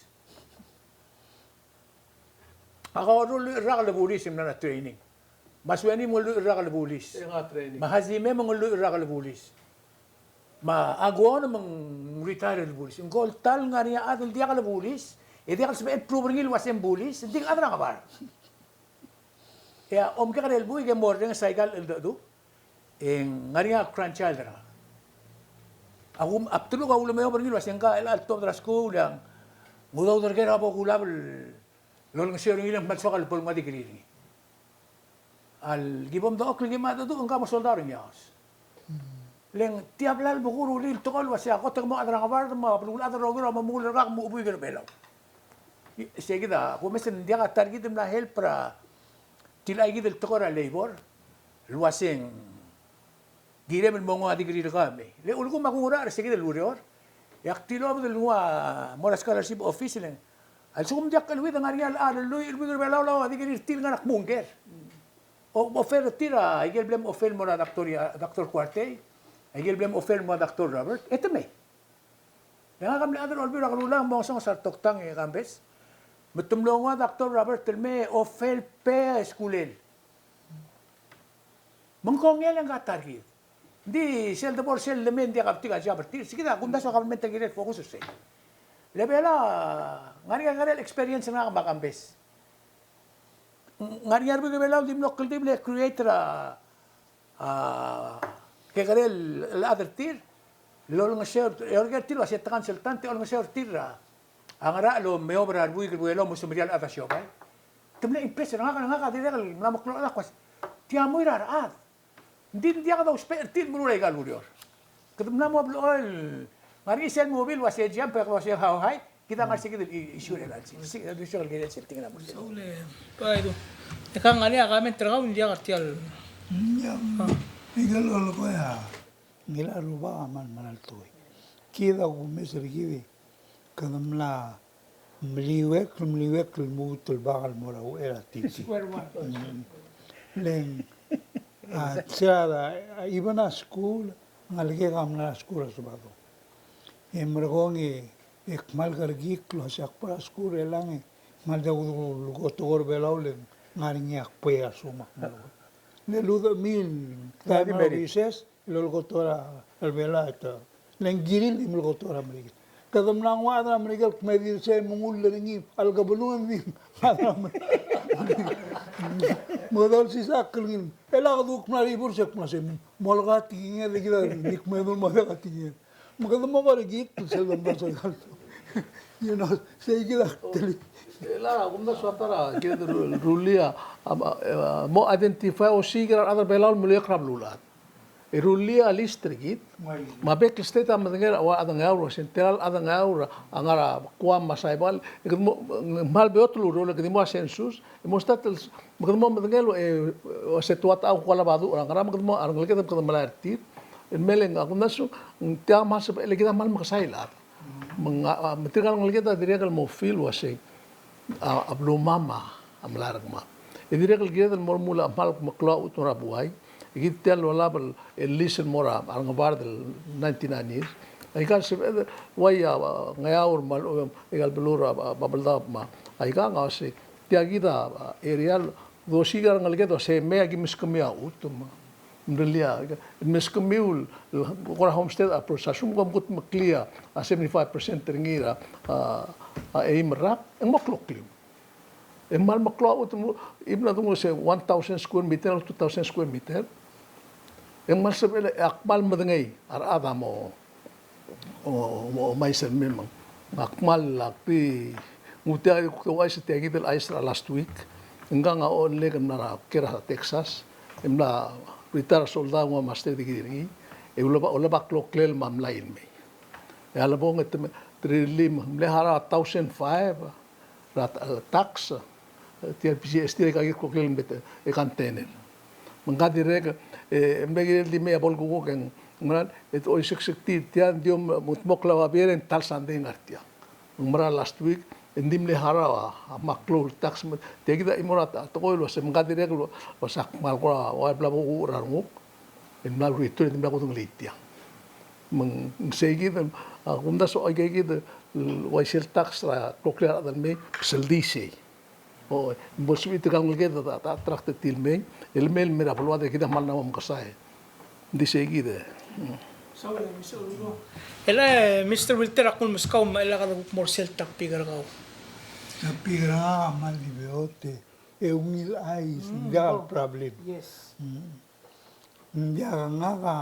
A Kaoru a lluich el rak el bulis e mla er a training. Me a Suenim a lluich el rak el bulis. E nga training. Me a Hajime a lluich el rak el bulis. Me a Guon a retire el bulis. Ng ko el ta el ngar er ngii a chad el diak el bulis, e diak el sebechel el prove er ngii el uasei ng bulis, ng di ng chad er a ngebard. E a omkekerei el buik e morrenges aika el cheldecheduch, e ng ngar er ngii a grandchild er ngak. A kum, a bdeluk a ulemeob er ngii el uasei ngka el chelecha el tobed er a skuul e ng udoud er ker a bo kulab el olengeseu er ngii el kmal soak el bo lenguu a degree er ngii. A le ki bo mdechokl e ki mla dedu, ngka a mo soldau er ngii a Laos. Le ng tia bla el meruul el tekoi el uasei a kot e ke mo chad er a ngebard me a beluulechad el rokui a mo mengull er kau me ke mo chebuik er a Belau. Sei kid a kumes e ng diak a ta er kid el mla help er a tilechai kid el tekoi er a labor el uasei ng kirem el mo nguu a degree er kau me. Le ulekum a kungerachel er se kid el ureor, e ak tilobed el nguu a mo er a scholarship office le ng, a lsekum ng diak cheleuid e ng ngar er ngii a rechad el lluich el buik er a Belau el ua degree er tir el ngar er a kmo ngker. O, offer er tir a, aike el bla mo offer el mo er a Doctor, Doctor Kuartei, aike el bla mo offer el mo er a Doctor Robert, e te mei. E ngak a mle chad er a Olbiil er a Kelulau, ng mo ngesonges a retoktang e Kambes. Me te mlo nguu a Doctor Robert el mei e offer el pay a skulel. Me ng kongei e ng ka ta er kid. Ng di sel debo er sel lemei e ng diak a betik a job er tir. Sei kid a kumdasu a government a kirel focus er sei. Le Belau, ngar er ngii a kekerei el experience er ngak me a Kambes. Ngar er ngii a rebuik er Belau el di mlo kldibel e create er a, a, kekerei el chad er tir el olengeseu, e orreker er tir el uase te consultant e olengeseu er tir er a, a ngerachel el omeob er a rebuik er Belau el mo semeriar el chad er a siobai. Te mle impress er ngak, ngak a dirrek el mla meklou el chad el kmo, tia mo er a rechad. Ng di ng diak dousbech er tir el meruul aika el ureor. Kede mla mo blechoel, ngar er ngii sel movie el uase jump e kede uase how high, kid a ngar er sei kid el issue er a chelsel. Sei kid a issue er a chelsel, tingel a mo. Saul e, bai du. E ka ngar er ngii a comment er kau, ng diak er tia el. Ng diak. Ikel lolekoi a ngilai a rubak a kmal meral tekoi. Kid a kumes er kid e kede mla meliuekl, meliuekl el lmuut el bak el mo er a uchei er a titi. Square one. Mm. Le ng, a, se er a, even a skuul, ngalek a mla er a skuul er a Sebadong. E merekong e, e kmal kerekikl el uase ak bo er a skuul er chelechang e kmal diak kudengei el tekoi er a Belau le ng ngar er ngii a kbei a soam ak melekoi. Le ludechemii el taem er a recess, el lolekoi er a Belau e te, le ng kirir el di melekoi er a Merikel. Kede mla nguu a chad er a Merikel el kmeed er sei e mengull er ngii, a lekebelung e ng di, me kede olsisechakl er ngii. E le kede kuk mla er a Ivur se kmo sei, mo lak a tekinged e kid a di kmedul mo diak a tekinged. Me kede mo kerekikl sel domdasu er a Belau. You know, sei kid a tel. E le a kumdasu a ta er a kid el ru-, rullii a, a, a, mo identify osiik er a rechad er a Belau el meliuekl er a beluulechad. E rullii a list er kid. Me a bek el state a medengei er a ua chad er a Ngeaur, se ng tela el chad er a Ngeaur a ngar er a Guam me a Saipan, e kede mo, kmal beot el ureor, e kede mo er a census, e mo start el, me kede mo medengei el, e, se tua ta kuk a lebeduch er a ngerang, me kede mo, a rengeleked me kede melai er tir. El mle ng, a kumdasu, ng tia kmal sebechel, e le kid a kmal mekesai el chad. Me ng, a, me tirka el ngeleked a dirrek el mo feel el uasei a, a belumam a mla er kemam. E dirrek el kired el mo remuul a kmal meklou a chutem er a buai. E kid tia el olab el list el mo er a rengebard el ninety-nine years. Aika el sebeched el uai a, a, Ngeaur me a, aika el beluu er a, a, Babeldaob me aika, ng uasei tia kid a, a, area el dosiik a rengeleked el uasei me aki meskemiu a chutem. Ng rullii a, meskemiu el, el kora homestead approach, a lsekum kom kudmeklii a seventy-five percent er ngii er a, a, a eim el rak, e ng mo klokliu. E ng kmal meklou a chutem, even a donguu se one thousand square meter, two thousand square meter. E ng kmal sebechel e ak kmal medengei a rechad a mo, o, o, omais er mei me ng, ak kmal, ak di, ng ua tia kuk ouchais er tia kid el chais er a last week. Ngkang a Onlek el mla er a ker er a Texas, e mla retire a soldau, nguu a master degree er ngii, e uleba, uleba kloklel me a mlai el mei. E a lebong e te me, te rirellii me ng mle harau a thousand five, er a, er a tax, e, tia el P G S T er aika el kloklel me te, e container. Me ngka dirrek, e, mle kirel di mei a bo lekukuk e ng, ng meral, e te oiseksek tir, tia ng di omdmokl a babier e ng ta el sandei e ngar tiang. Ng mera el last week, e ng di mle harau a, a meklou el tax me, tia kid a chimo er a ta, tekoi el uase, me ngka dirrek el uase ak kmal kora, ua bla bo kuk er a renguk. E mla retire e di mla kudengelii tiang. Me ng sei kid, a kumdasu a ua ikakid, el uaisei el tax er a kloklel a rechad el mei, sel di sei. O, bo lsebechir tirka el ngeleked a, a, a attract er tir el mei, el mei el mei er a beluad e kid a kmal mla mo mekesai. Ng di sei kid. Ele, Mister Wilter, ak ulemeskau me chelecha kede kuk mo er sel topic er kau. Topic er ngak a kmal di beot e ungil chais, ng diak el problem. Yes. Mm. Ng diak, ngak a,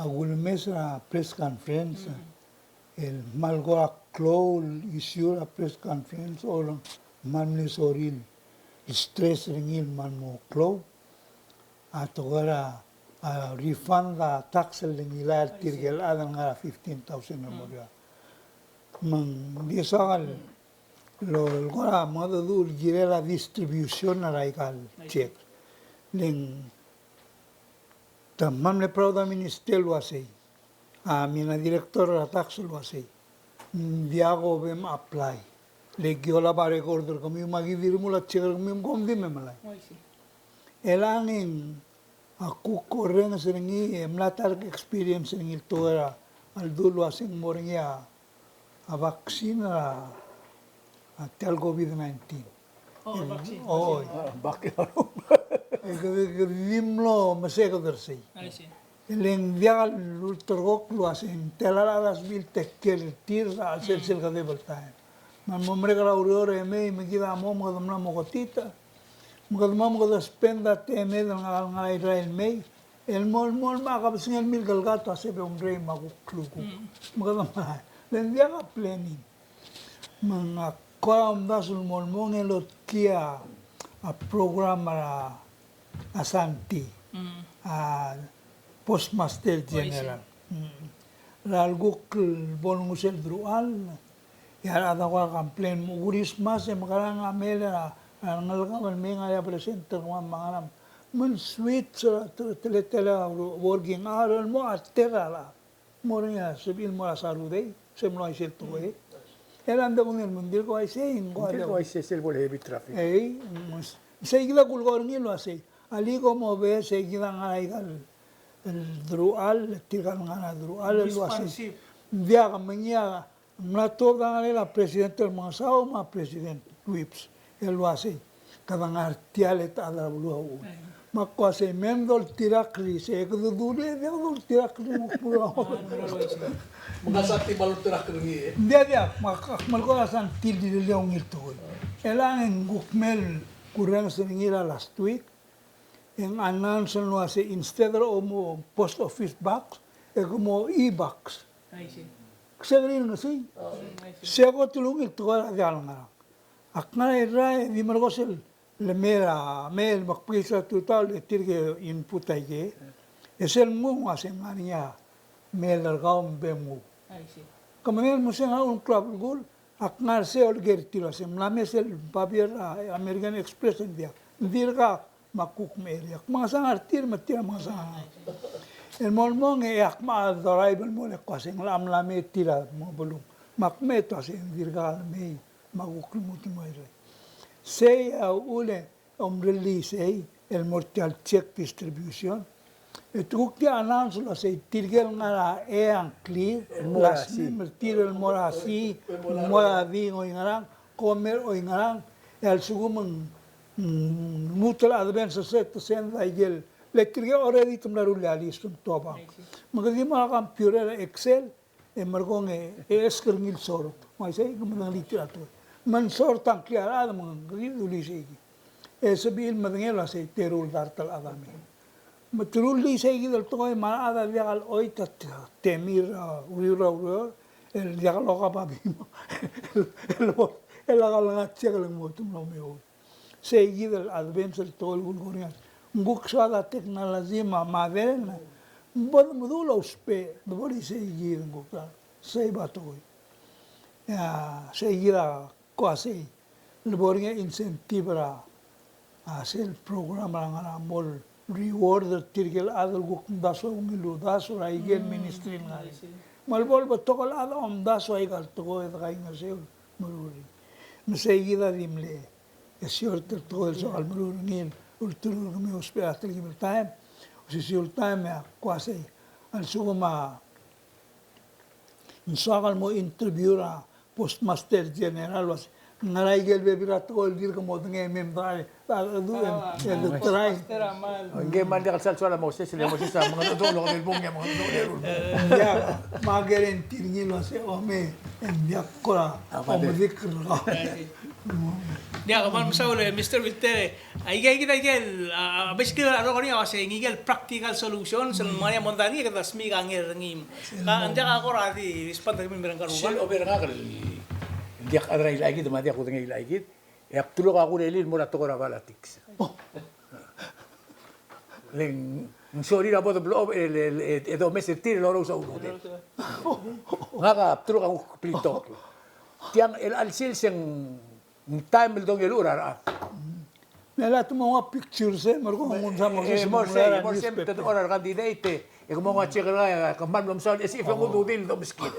a kulemes er a press conference, el kmal kora klou el issue er a press conference, el kmal mle sorir el stress er ngii el kmal mo klou. A tekoi er a, a refund a tax el ngilai er tirke el chad el ngar er a fifteen thousand el mo er a. Me ng di soak el lo, lo kora mengedecheduch el kirel a distribution er aika el check. Le ng te kmal mle proud a minister el uasei, a, I mean, a director er a tax el uasei, ng diak kobem apply. Le ki olab a record er kemiu me aki di remuul a check er kemiu me kom di me melai. Chelechang e ng a kuk orrenges er ngii, e mla ta el experience er ngii el tekoi er a, a ledu el uasei ng mo er ngii a, a vaccine er a, a tia el COVID nineteen. Oh, e, vaccine. Oi. Ah, vaccine. E kede, kede di mlo meseked er sei. I see. E le ng diak lulterekokl el uasei ng tela el chad a sebechir el take care er tir er a chelsel sel kedeb el taem. Me ng mo merek er a ureor e mei me kid a mo, me kede mla mo kotitech. Me kede mo me kede spend a tened el ngar, ngar er a Irrai el mei. El mo, el mo, me a kebesengei el milkelkat a sebechel omrei me a kuk klukuk. Me kede mla, le ng diak a planning. Me ng a kora omdasu el mo, el mo ngelot kia a program er a a Santi, a Postmaster General. Mm. Er a lekuk bo lengusel deruchall, e a rechad a kora complain, mo Christmas e mekerang a mei er a, a rengelekam el mei ngar er a present er kemam me a ngerang. Me ng switch er a te-, teletelel a working hour el mo a tela el mo er ngii a sebechir el mo er a Saturday, se mlo uaisei el tekoi. E a ng di ungil, me ng dirk uaisei, ng ko a di ungil. Ng dirk uaisei sel bo le heavy traffic. Ei, mm, sei kid a kulekoi er ngii el uasei. Alii, kom obe, sei kid a ngar er aika el deruchall, tirka el ngar er a deruchall el uasei. Ng diak, me ngii a, ng mla tuobed a ngar er ngii a President Remengesau me a President Whipps el uasei, kede ngar tia el chad er a beluu a uchul. Me ak uasei me ng doltirakl er isei, e kede dulii e diak doltirakl er ngii. Me ng sa di bo loltirakl er ngii, e? Ng diak, diak, me ak, ak melekoi a Santi el di lolii a ungil tekoi. E le ng kuk mei el kurrenges er ngii er a last week, e ng announce el uasei instead er a mo post office box, e ke mo e-box. I see. Ksekerir ngesii. Oh. Mm, I see. Se kot el ungil tekoi er a diak lengerang. Ak ngar er a Irrai e di merekong sel lemei er a, mei el mekbekiis er a tutau el tirke input aike. E sel mnguu a se ng ngar er ngii a mei el er kau me bo mnguu. I see. Ke medengei el mo se ng a uchul me ng klou a belkul, ak ngar er sei e oleker er tir el uasei ng mla mei sel babier er a American Express e ng diak. Ng dirkak me a kuk mei er ngii. Ak mengesang er tir me tir a mengesang er ngak. El mo el mong e ak mo a drive el mo el kmo uasei ng locha mla mei tir a mo beluu. Me ak mei e te uasei ng dirkak el mei me a kuk lmuut el mo er ngii. Sei a uchul e omrellii sei el mo er tia el check distribution. E te kuk di announce el uasei tirke el ngar er a E a ngklir, el mo er a C, last name er tir el mo er a C, mo er a D ng oingerang, kom mei er a oingerang, e a lsekum ng, mm, lmuut el advance er sei e te send a ikel, le tirke already te mla rullii a list me te obang. Me ke di mo er a computer er a Excel, e merekong e, e ask er ngii el sort. Me uaisei, ke medengelii tia el tekoi. Me ng sort a ngklir a rechad, me ng di dulii sei kid. E sebechir el medengei el uasei te ruul el dart el chad a mei. Me te rullii sei kid el tekoi me a rechad a diak el choit a te-, temir a uriul er a ureor, el diak lokob a bim. El, el, el a kalengar a check el ng mo tum el omeoud. Sei kid el advance el tekoi el kulekoi er ngii. Ng kuk soad a technology me a modern, ng bo de meduch el ousbech, de bo er isei kid, ng kuk ta, sei a tekoi. Ia, sei kid a ko uasei, le bo er ngii a incentive er a, a sel program er a ngar er a mo reward er tirke el chad el kuk mdasu a ungil uldasu er a ikel ministry el ngar er ngii. Me a lebo el betok el chad a omdasu aika el tekoi e de kaingeseu el meruul er ngii. Me sei kid a di mle e short el tekoi el soak el meruul er ngii el ulterekokl er kemiu el ousbech er a telkib el taem. Osisiu el taem e a ko uasei, a lsekum a ng soak el mo interview er a Postmaster General el uasei, ngar er a ikel bebil er a tekoi el dirk modengei e mei me dechor e, e, e, e, try. Postmaster a mal. Ngke me ng diak el sal soal a Moses, le Moses a mengedecheduch el okedei el bung e a mengedecheduch el eru el bung. Ia, me a guarantee er ngii el uasei, o mei, e ng diak kora, o medik er kau. Diak, kmal mesaul e Mister Wilter, e, aika kid a ikel, a, a, basically a rokui a uasei ng ikel practical solutions el ngar er ngii a mondai er ngii e kede smiik a nger er ngii. Ka, ng diak a kora di respond er kemiu el mer ngka el rubak. Sel ober ngak el diak a chad er a Irrai kid me a diak kudengei el Irrai kid, e ak teluk a kurelii el mo er a tekoi er a politics. Le ng sorir a bo de blechob el, el, el, e domes er tir el orous a ududel. Ngak a bteluk a kuk blitok. Tiang el chelsel se ng taem el dongeluchel a rechad. Me a late mo ua pictures e, me a rekong ng mo sa mo, e, se mo er sei, mo er sei me te dechor a candidate e, e ke mo ua check er ngii, e ke kmal mlo mesaul e se if e ng ududel el domeskid.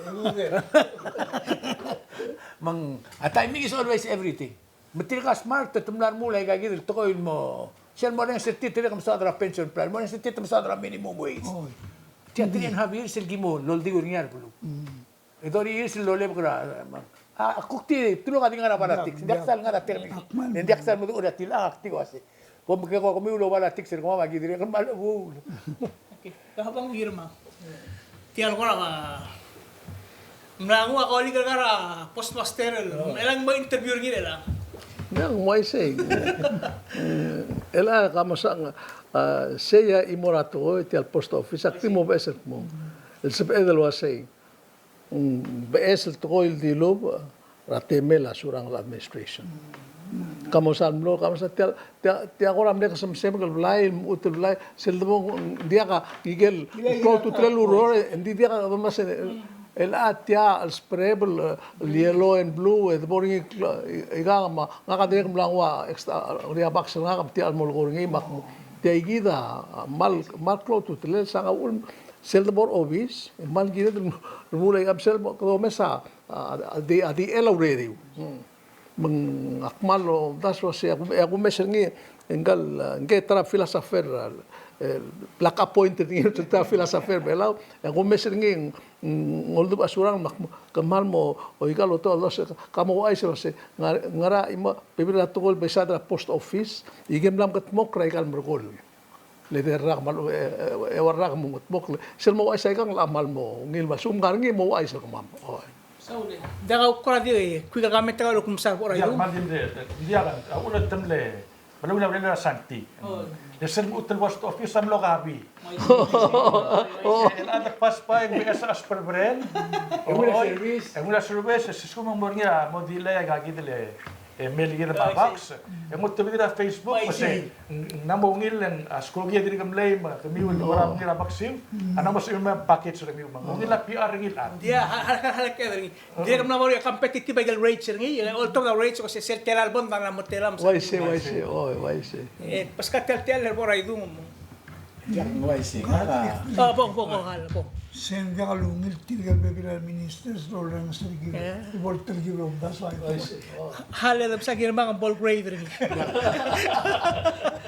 Me ng, a timing is always everything. Me tirka smart, te mla remuul aika kid el tekoi el mo, sel mo orrenges er tir, tirke mesaod er a pension plan, mo orrenges er tir te mesaod er a minimum wage. Oi. Tia three and a half years el ki mo loldiu er ngii a beluu. E thirty years el lolebek er a, a, a kuk di, teluk a di ngar er a politics, ng diak sal ngar er a technical, ng diak sal meduch er a tilechang, ak di uasei. Kom ke ko kemiu el politics er kemam a ki dirrek el kmal chebuul. Ka bang Ngirmang. Tia el kora, a, mla nguu a colleague er kau er a postmaster el, oh, e le ng mo interview er ngii er chelechang. Ng uaisei. E le ka mo sa, a, sei a chimo er a tekoi tia el post office, ak di mo beches el kmo. El sebeched el uaisei. Ng beches el tekoi el dilubech er a temel a Surangel administration. Ka mo sa el mlo, ka mo sa tia, tia, tia kora mle kesemsemek el blai, el mechut el blai, sel debo, ng diak a, ngike el klou a ultutelel el ureor, e ng di diak a, kede mo se, el a tia el spread el, el yellow and blue, e debo er ngii, ikang me, ngak a dirrek el mla nguu a extra, ngii a box er ngak, me tia el mo lekoi er ngii, me ak mo, tia kid a, kmal, kmal klou a ultutelel, se ng a uchul, sel debo er a obis, e kmal kired el remuul a ikang, me sel mo, kede omes a, a, a di, a di el a ureriu. Me ng ak kmal omdasu el uasei, e ak, e ak omes er ngii, e ngkal, a, ngke ta er a philosopher, a, e, bla appointed er ngii, ta er a philosopher er a Belau, e ak omes er ngii, ng, ng oldubech a Surangel, me ak, kmal mo, o ikal oto, el uasei, ka mo ouchais el uasei, ngar, ngera a chimo, bebil er a tekoi el beside er a post office, e ke mla mekedmokl er a ikal merekong. Le di el rak me a, e, e, eua el rak me ng mo kldmokl. Sel mo ouchais a ikang el kmal mo ungil me a lsekum ng ngar er ngii e mo ouchais er kemam. Oi. Saul e. Diak a kuk kora di, kuikal comment er kau el kmo sa bo er a. Diak, iu. Kmal di, di, diak a, a uchul e te mle, me a ungil a urerel a Santi. Oi. Le sel lmuut el post office a mlo kabii. Oi. El a de pass by, ng beches a spread. E ungil a service. E ungil a service, e se lsekum ng mo er ngii a mo delay a ikakid el e, e mail er kid me a box. E ng mo tebedii er a Facebook, me se, ng, ng mo ungil e ng, a skoki e dirk mlei me kemiu el mo er a ungil a box, e ng mo sebechir el mo package er kemiu me ng ungil a P R er ngii el chad. Ng di a, ha, ha, ha, ha, ha, ng di kemla mo er a competitive a ikel rates er ngii, e oltobed a rates, ko se sel tela el bond, ng mo tela me se. Uaisei, uaisei, oi, uaisei. E, beskak tia el, tia el bo er a idung mo. Diak, ng uaisei. A, bong, bong, bong, hal, bong. Se ng diak lungil tirke el bebil er a ministers el orrenges er kid. E. Bo el telkib el omdasu a. Uaisei. Hal e de msa Ngirmang a bo el grade er ngii.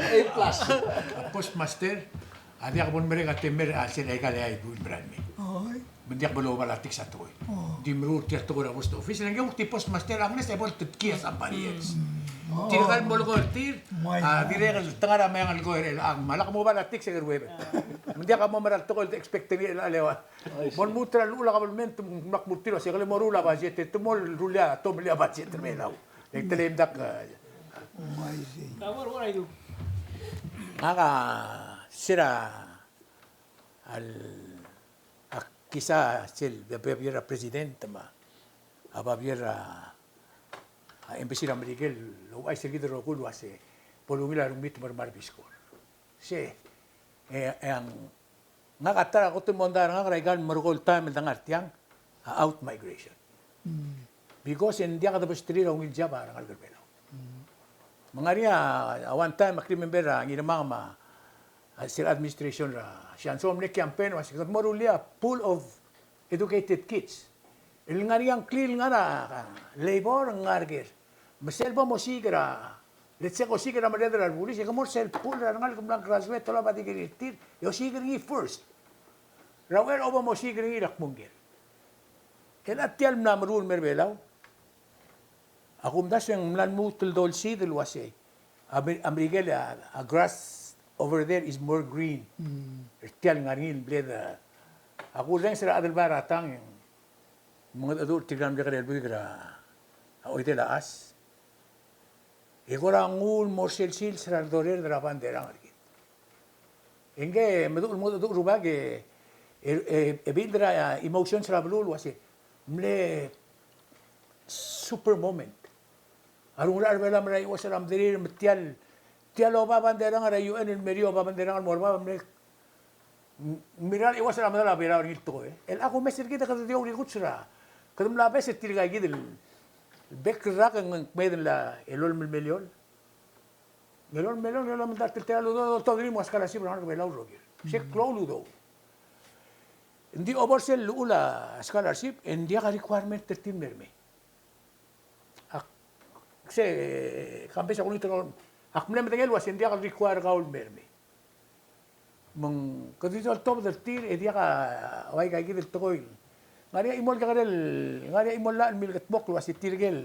A plus. A postmaster, a diak bo lemerek a temel a sel aika el eai el buil el merael mei. Oi. Me ng diak bo loba a politics a tekoi. Oh. Di meruul tia el tekoi er a post office, e le ng kuk di postmaster a ngenes e bo el tedkii a somebody else. Mm. Oh. Tirka el mo lekoi er tir, a, dirrek el te ngar er a meang el lekoi er chelechang, me a lak mo ba a politics e keruebet. Me ng diak a mo mera el tekoi el te expect er ngii er chelecha el eua. Mo lmuut er a llechul a government, me ak mo er tir el uasei, ke le mo ruul a budget, e te mo rullii a, te mo rullii a budget er Belau. E te le mdak, a. Ngak a, se er a, el Ak kisa sel babier er a president me a babier er a, a embassy er a Merikel el ouchais er kid el rokui el uase bo lungil a rengmiu me a remark er a Peace Corps. Se, e, e ng, ngak a ta er a kot el mondai er ngak er aika el merekong el taem el de ngar tiang, a out migration. Mm. Because e ng diak debesterir a ungil job a rengalek er Belau. Mm. Me ng ngar er ngii a one time, ak remember a Ngirmang me a, a, sel administration er a Sianso a mle campaign, uase kede mo rullii a pool of educated kids. El ngar er ngii a ngklir el ngar er a, a, labor, ngar er ker. Me sel bo mosiik er a, let's say, kosiik er a merreder er a rebulis, e ke mo er sel pool er a rengalek el mla graduate el olab a degree er tir, e osiik er ngii first. Er a uchei er a bo mosiik er ngii er a kmo ngker. E a tia el mla meruul el mer Belau. A kumdasu e ng mla lmuut el dolsiid el uasei. A Mer-, a Merikel a, a grass over there is more green. Mm. Er tia el ngar er ngii el bled a. A kurrenges er a chad el bai er a tang e ng mengedecheduch er tirka el mle kekerei el buik er a oidel a chas. E kora nguu el mo er sel sils er a redorerd er a banderang er kid. E ngke, meduch, meduch el rubak e, e, e, e build er a, a, emotions er a beluu el uase, mle super moment. A rengul a Belau a mera el uase er a mederir, me tia el, tia el oba banderang er a U N el meriou a oba banderang el mo er bab, mle, m-, mera el uase er a medal a Belau er ngii el tekoi. El a kumes er kid e kede di ourikuts er a, kede mla bes er tirka kid el bek el rak e ng kmeed el elolem el miliol. Melon, melon, melon, me ng ta el teltelael el udoud, el oltobed er ngii el mo er a scholarship er a rengalek er a Belau el rokir. Se klou el udoud. Ng di obo er sel llechul a scholarship, e ng diak a requirement er tir el mer mei. Ak, se, kambes a kunitel, ak mle medengei el uase ng diak el require kau el mer mei. Me ng kede di oltobed er tir, e diak a, ua ika kid el tekoi. Ng ngar er ngii a chimo el kekerei el, ng ngar er ngii a chimo el llach el milkedmokl el uase tirke el,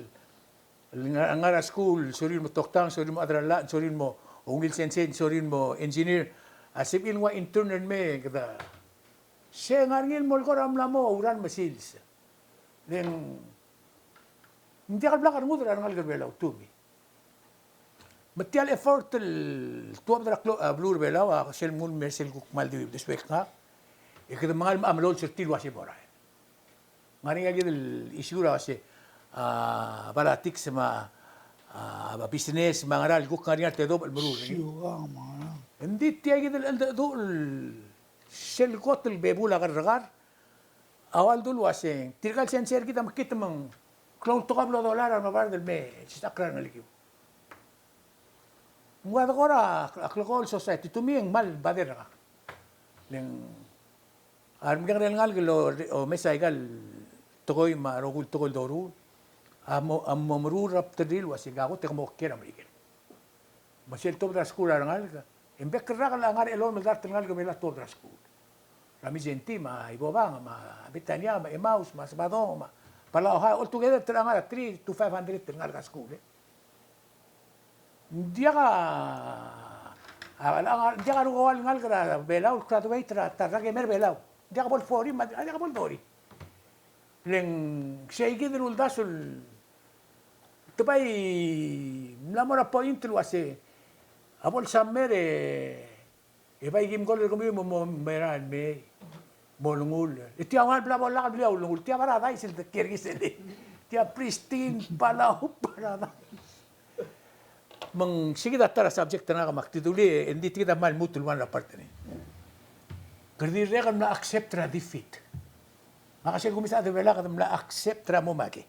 el nga-, ngar er a skuul, sorir el mo toktang, sorir el mo chad er a llach, sorir el mo ungil sensei, sorir el mo engineer. A sebechir el nguu a intern el mei, kede. Se ngar er ngii el mo el kora mla mo oureor me sils. Le ng diak el bla kerengud er a rengalek er Belau, to me. Me tia el effort el tuobed er a klou, a, beluu er Belau, a, sel mnguu el mei, sel kuk kmal di uldesuek ngak. E kede mengal mecha melols er tir el uase morael. Ngar er ngii a kid el issue er a uase, a, politics me a, a, business me a ngera el kuk ngar er ngii a tedobech el meruul er ngii. Siu, a, me a. Ng di tia kid el cheldecheduch el sel kot el bebul a kerrekar, a ua ldu el uase, tirka el sensei er kid a mekngit me ng klou el tekoi a blo dollar a mla bard el me sisechakl er a rengelekiu. Ng ua de kora a klekool el society, to me ng kmal bother er ngak. Le ng a remekekerei el ngalek el o, omes aika el tekoi me a rokui el tekoi el doruul, a mo, a mo meruul er a bdelrir el uase ng ko te kmo kiei er a Merikel. Me sel tuobed er a skuul er a rengalek, e ng bek el rak el ngar er a elolem el dart el ngalek el mla tuobed er a skuul. Er a Mindszenty, me a Ibobang, me a Betania, me a Emmaus, me a Sebadong, me a Palau High, all together, te ngar er a three to five hundred el ngalek er a skuul, e. Ng diak a, a, a, ng diak a rokui el ngalek er a Belau el graduate er a ta er a kemecha er a Belau. Ng diak bo el forty, me a diak bo el thirty. Le ng sei kid el uldasu el te bai mla mo er a point el uase a bo el summer e, e bai kim call er kemiu me mo merael el mei, mo olengull. E tia ua el bla bo lak el bla olengull, tia paradise el de kiei er ngii sel. Tia pristine Palau paradise. Me ng sei kid a ta er a subject er ngak me ak di dulii, e ng di tia kid a kmal lmuut el one er a part er ngii. Kede dirrek el mla accept er a defeat. Ngak a sel kumes a chad er a Belau, kede mla accept er a mo makei.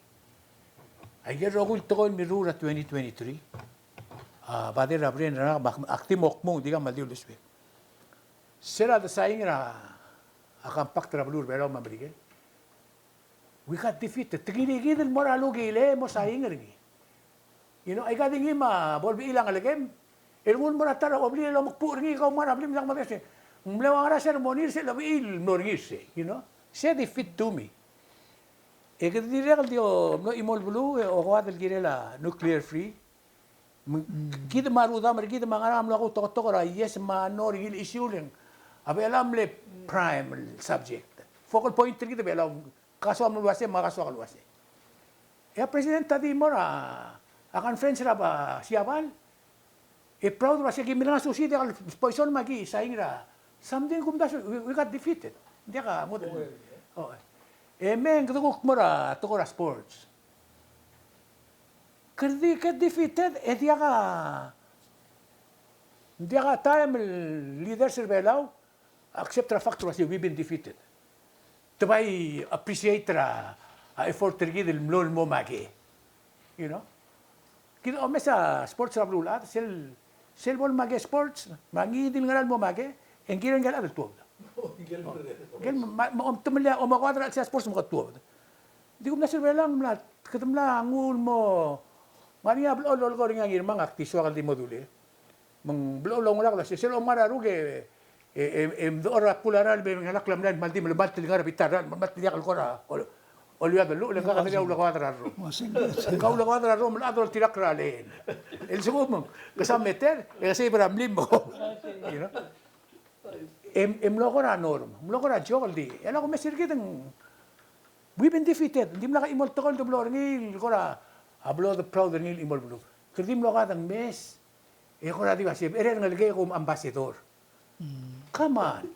Aike el rokui el tekoi el mirruul er a twenty twenty-three a bother er a brain er ngak me ak di mo kmung, di kmal di uldesuek. Se er a de sign er a, a compact er a beluu er a Belau me a Merikel. We got defeated. Te kirir kid el mo er a lukil e mo sign er ngii. You know, aika di ngii me a bo el bechil a ngelekem. El nguu el mo er a ta er a obliil el omekbuch er ngii, kau mo er a blim, dak mo er se. Ng mle ua ngera ceremony er se el obliil el mo er ngii er se, you know. Se defeat to me. E kede dirrek el di mlo chimo el beluu, e okoad el kirel a nuclear free. Me kid me a rudam er kid me a ngerang a mlo kuuteketok er a yes me a no er ngii el issue, le ng a Belau a mle prime subject. Focal point er kid a Belau, kasoam el uase me a kasoak el uase. E a president a di mo er a, a conference er a Siabal, e proud el uase ki milenga sushi, diak el poison me aki sign er a something, kumdasu, we, we got defeated. Diak a ngodech. Oh, e me ng kede kuk mo er a tekoi er a sports. Kede di, kede defeated, e diak a, diak a taem el leaders er a Belau a accept er a fact el uase we've been defeated. Te bai appreciate er a, a effort er kid el mlo el mo makei. You know? Kid omes a sports er a beluulechad, sel, sel bo el makei sports, me a ngii di el ngera el mo makei, e ng kirel ngike el chad el tuobed. Ngike el ma, ma, om temelii a, omekoad er a chelsel a sports me ke tuobed. Di kumdasu er a Belau ng mla, kede mla nguu el mo, me a ngii a blechoel el lolekoi er ngii a Ngirmang, ak di soak el di mo dulii. Me ng blechoel el oungerakl el uase, sel omngar a ruk e, e, e, e mdechor er a bkul a rael, me ng ngelakl a mlai el kmal di melemalt el ngar er a bita el rael, melemalt el diak el kora, ol-, oluiad el llechul, e ngak a diak a ulekoad er a rrom. Ngak a ulekoad er a rrom el chad el oltirakl er a leel. El sekum ng, kesai a meter, e kesai er a mlim. You know? E, e mlo kora norm, mlo kora joke el di. E a lak omes er kid e ng, we've been defeated. Ng dimlak a chimo el tekoi el di mlo er ngii el kora, a blo de proud er ngii el chimo el beluu. Kede di mlo kede mes, e kora di uase, e er a rengelekek e kom ambassador. Mm. Come on.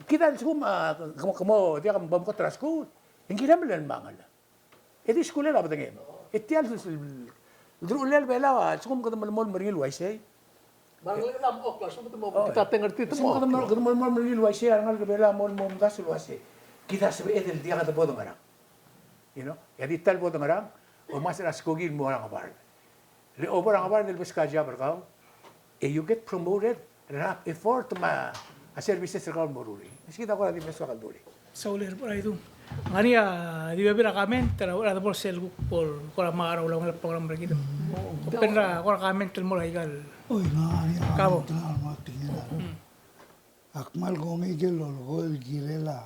Kid a lsekum, a, kemo, kemo, diak bo mkot er a skuul, e ng kirem el mangel. E di skulel a bedengem. E tia el, el, el deruchellel a Belau a, lsekum kede melemolem er ngii el uaisei. Me a rengeleked a mo, a lsekum kede mo, oh, kede tengel er tir, lsekum kede mo, kede melemolem er ngii el uaisei, a rengalek er a Belau a mo, mo omdasu el uase, kid a sebeched el diak de bo de ngerang. You know? E a di ta el bo de ngerang, omes er a skoki el mo er a ngebard. Le obo er a ngebard el beskau a job er kau, e you get promoted er a effort me a services er kau el mo rullii. Meski kid a kora di mle soak el dulii. Saul er a Idu. Ngar er ngii a di bebil er a comment er a, er a debo er sel kuk bo el kora mla er a ulaungerel a program er kid. Open er a kora comment el mo er aika el. Oi, ngar er ngii a comment el mo er tia el. Mm. Ak kmal kongei ikel lolekoi el kirel a,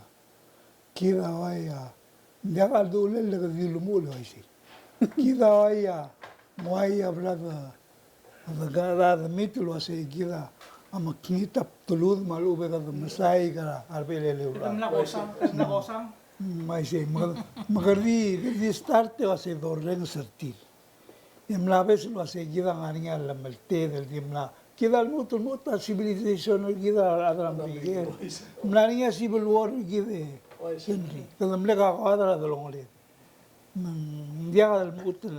kid a uai a, ng diak a ledulel e kede di lmuut el uaisei. Kid a uai a, ng uai a bla de, de, de, de meet el uasei kid a, a mekngit a bdelud me a lechub e kede mesaik er a rebechelel el ureor. Kede mla kosang, kede mla kosang. Mm, me isei, me, me kede di, kede di start e uasei dorrenges er tir. E mla obes el uasei kid a ngar er ngii a llemelted el di mla, kid a lmuut, lmuut a civilization er kid a rechad er a Merikel. Mla er ngii a civil war er kid e Henry. Kede mle kakoad er a delongeled. Me ng diak el lmuut el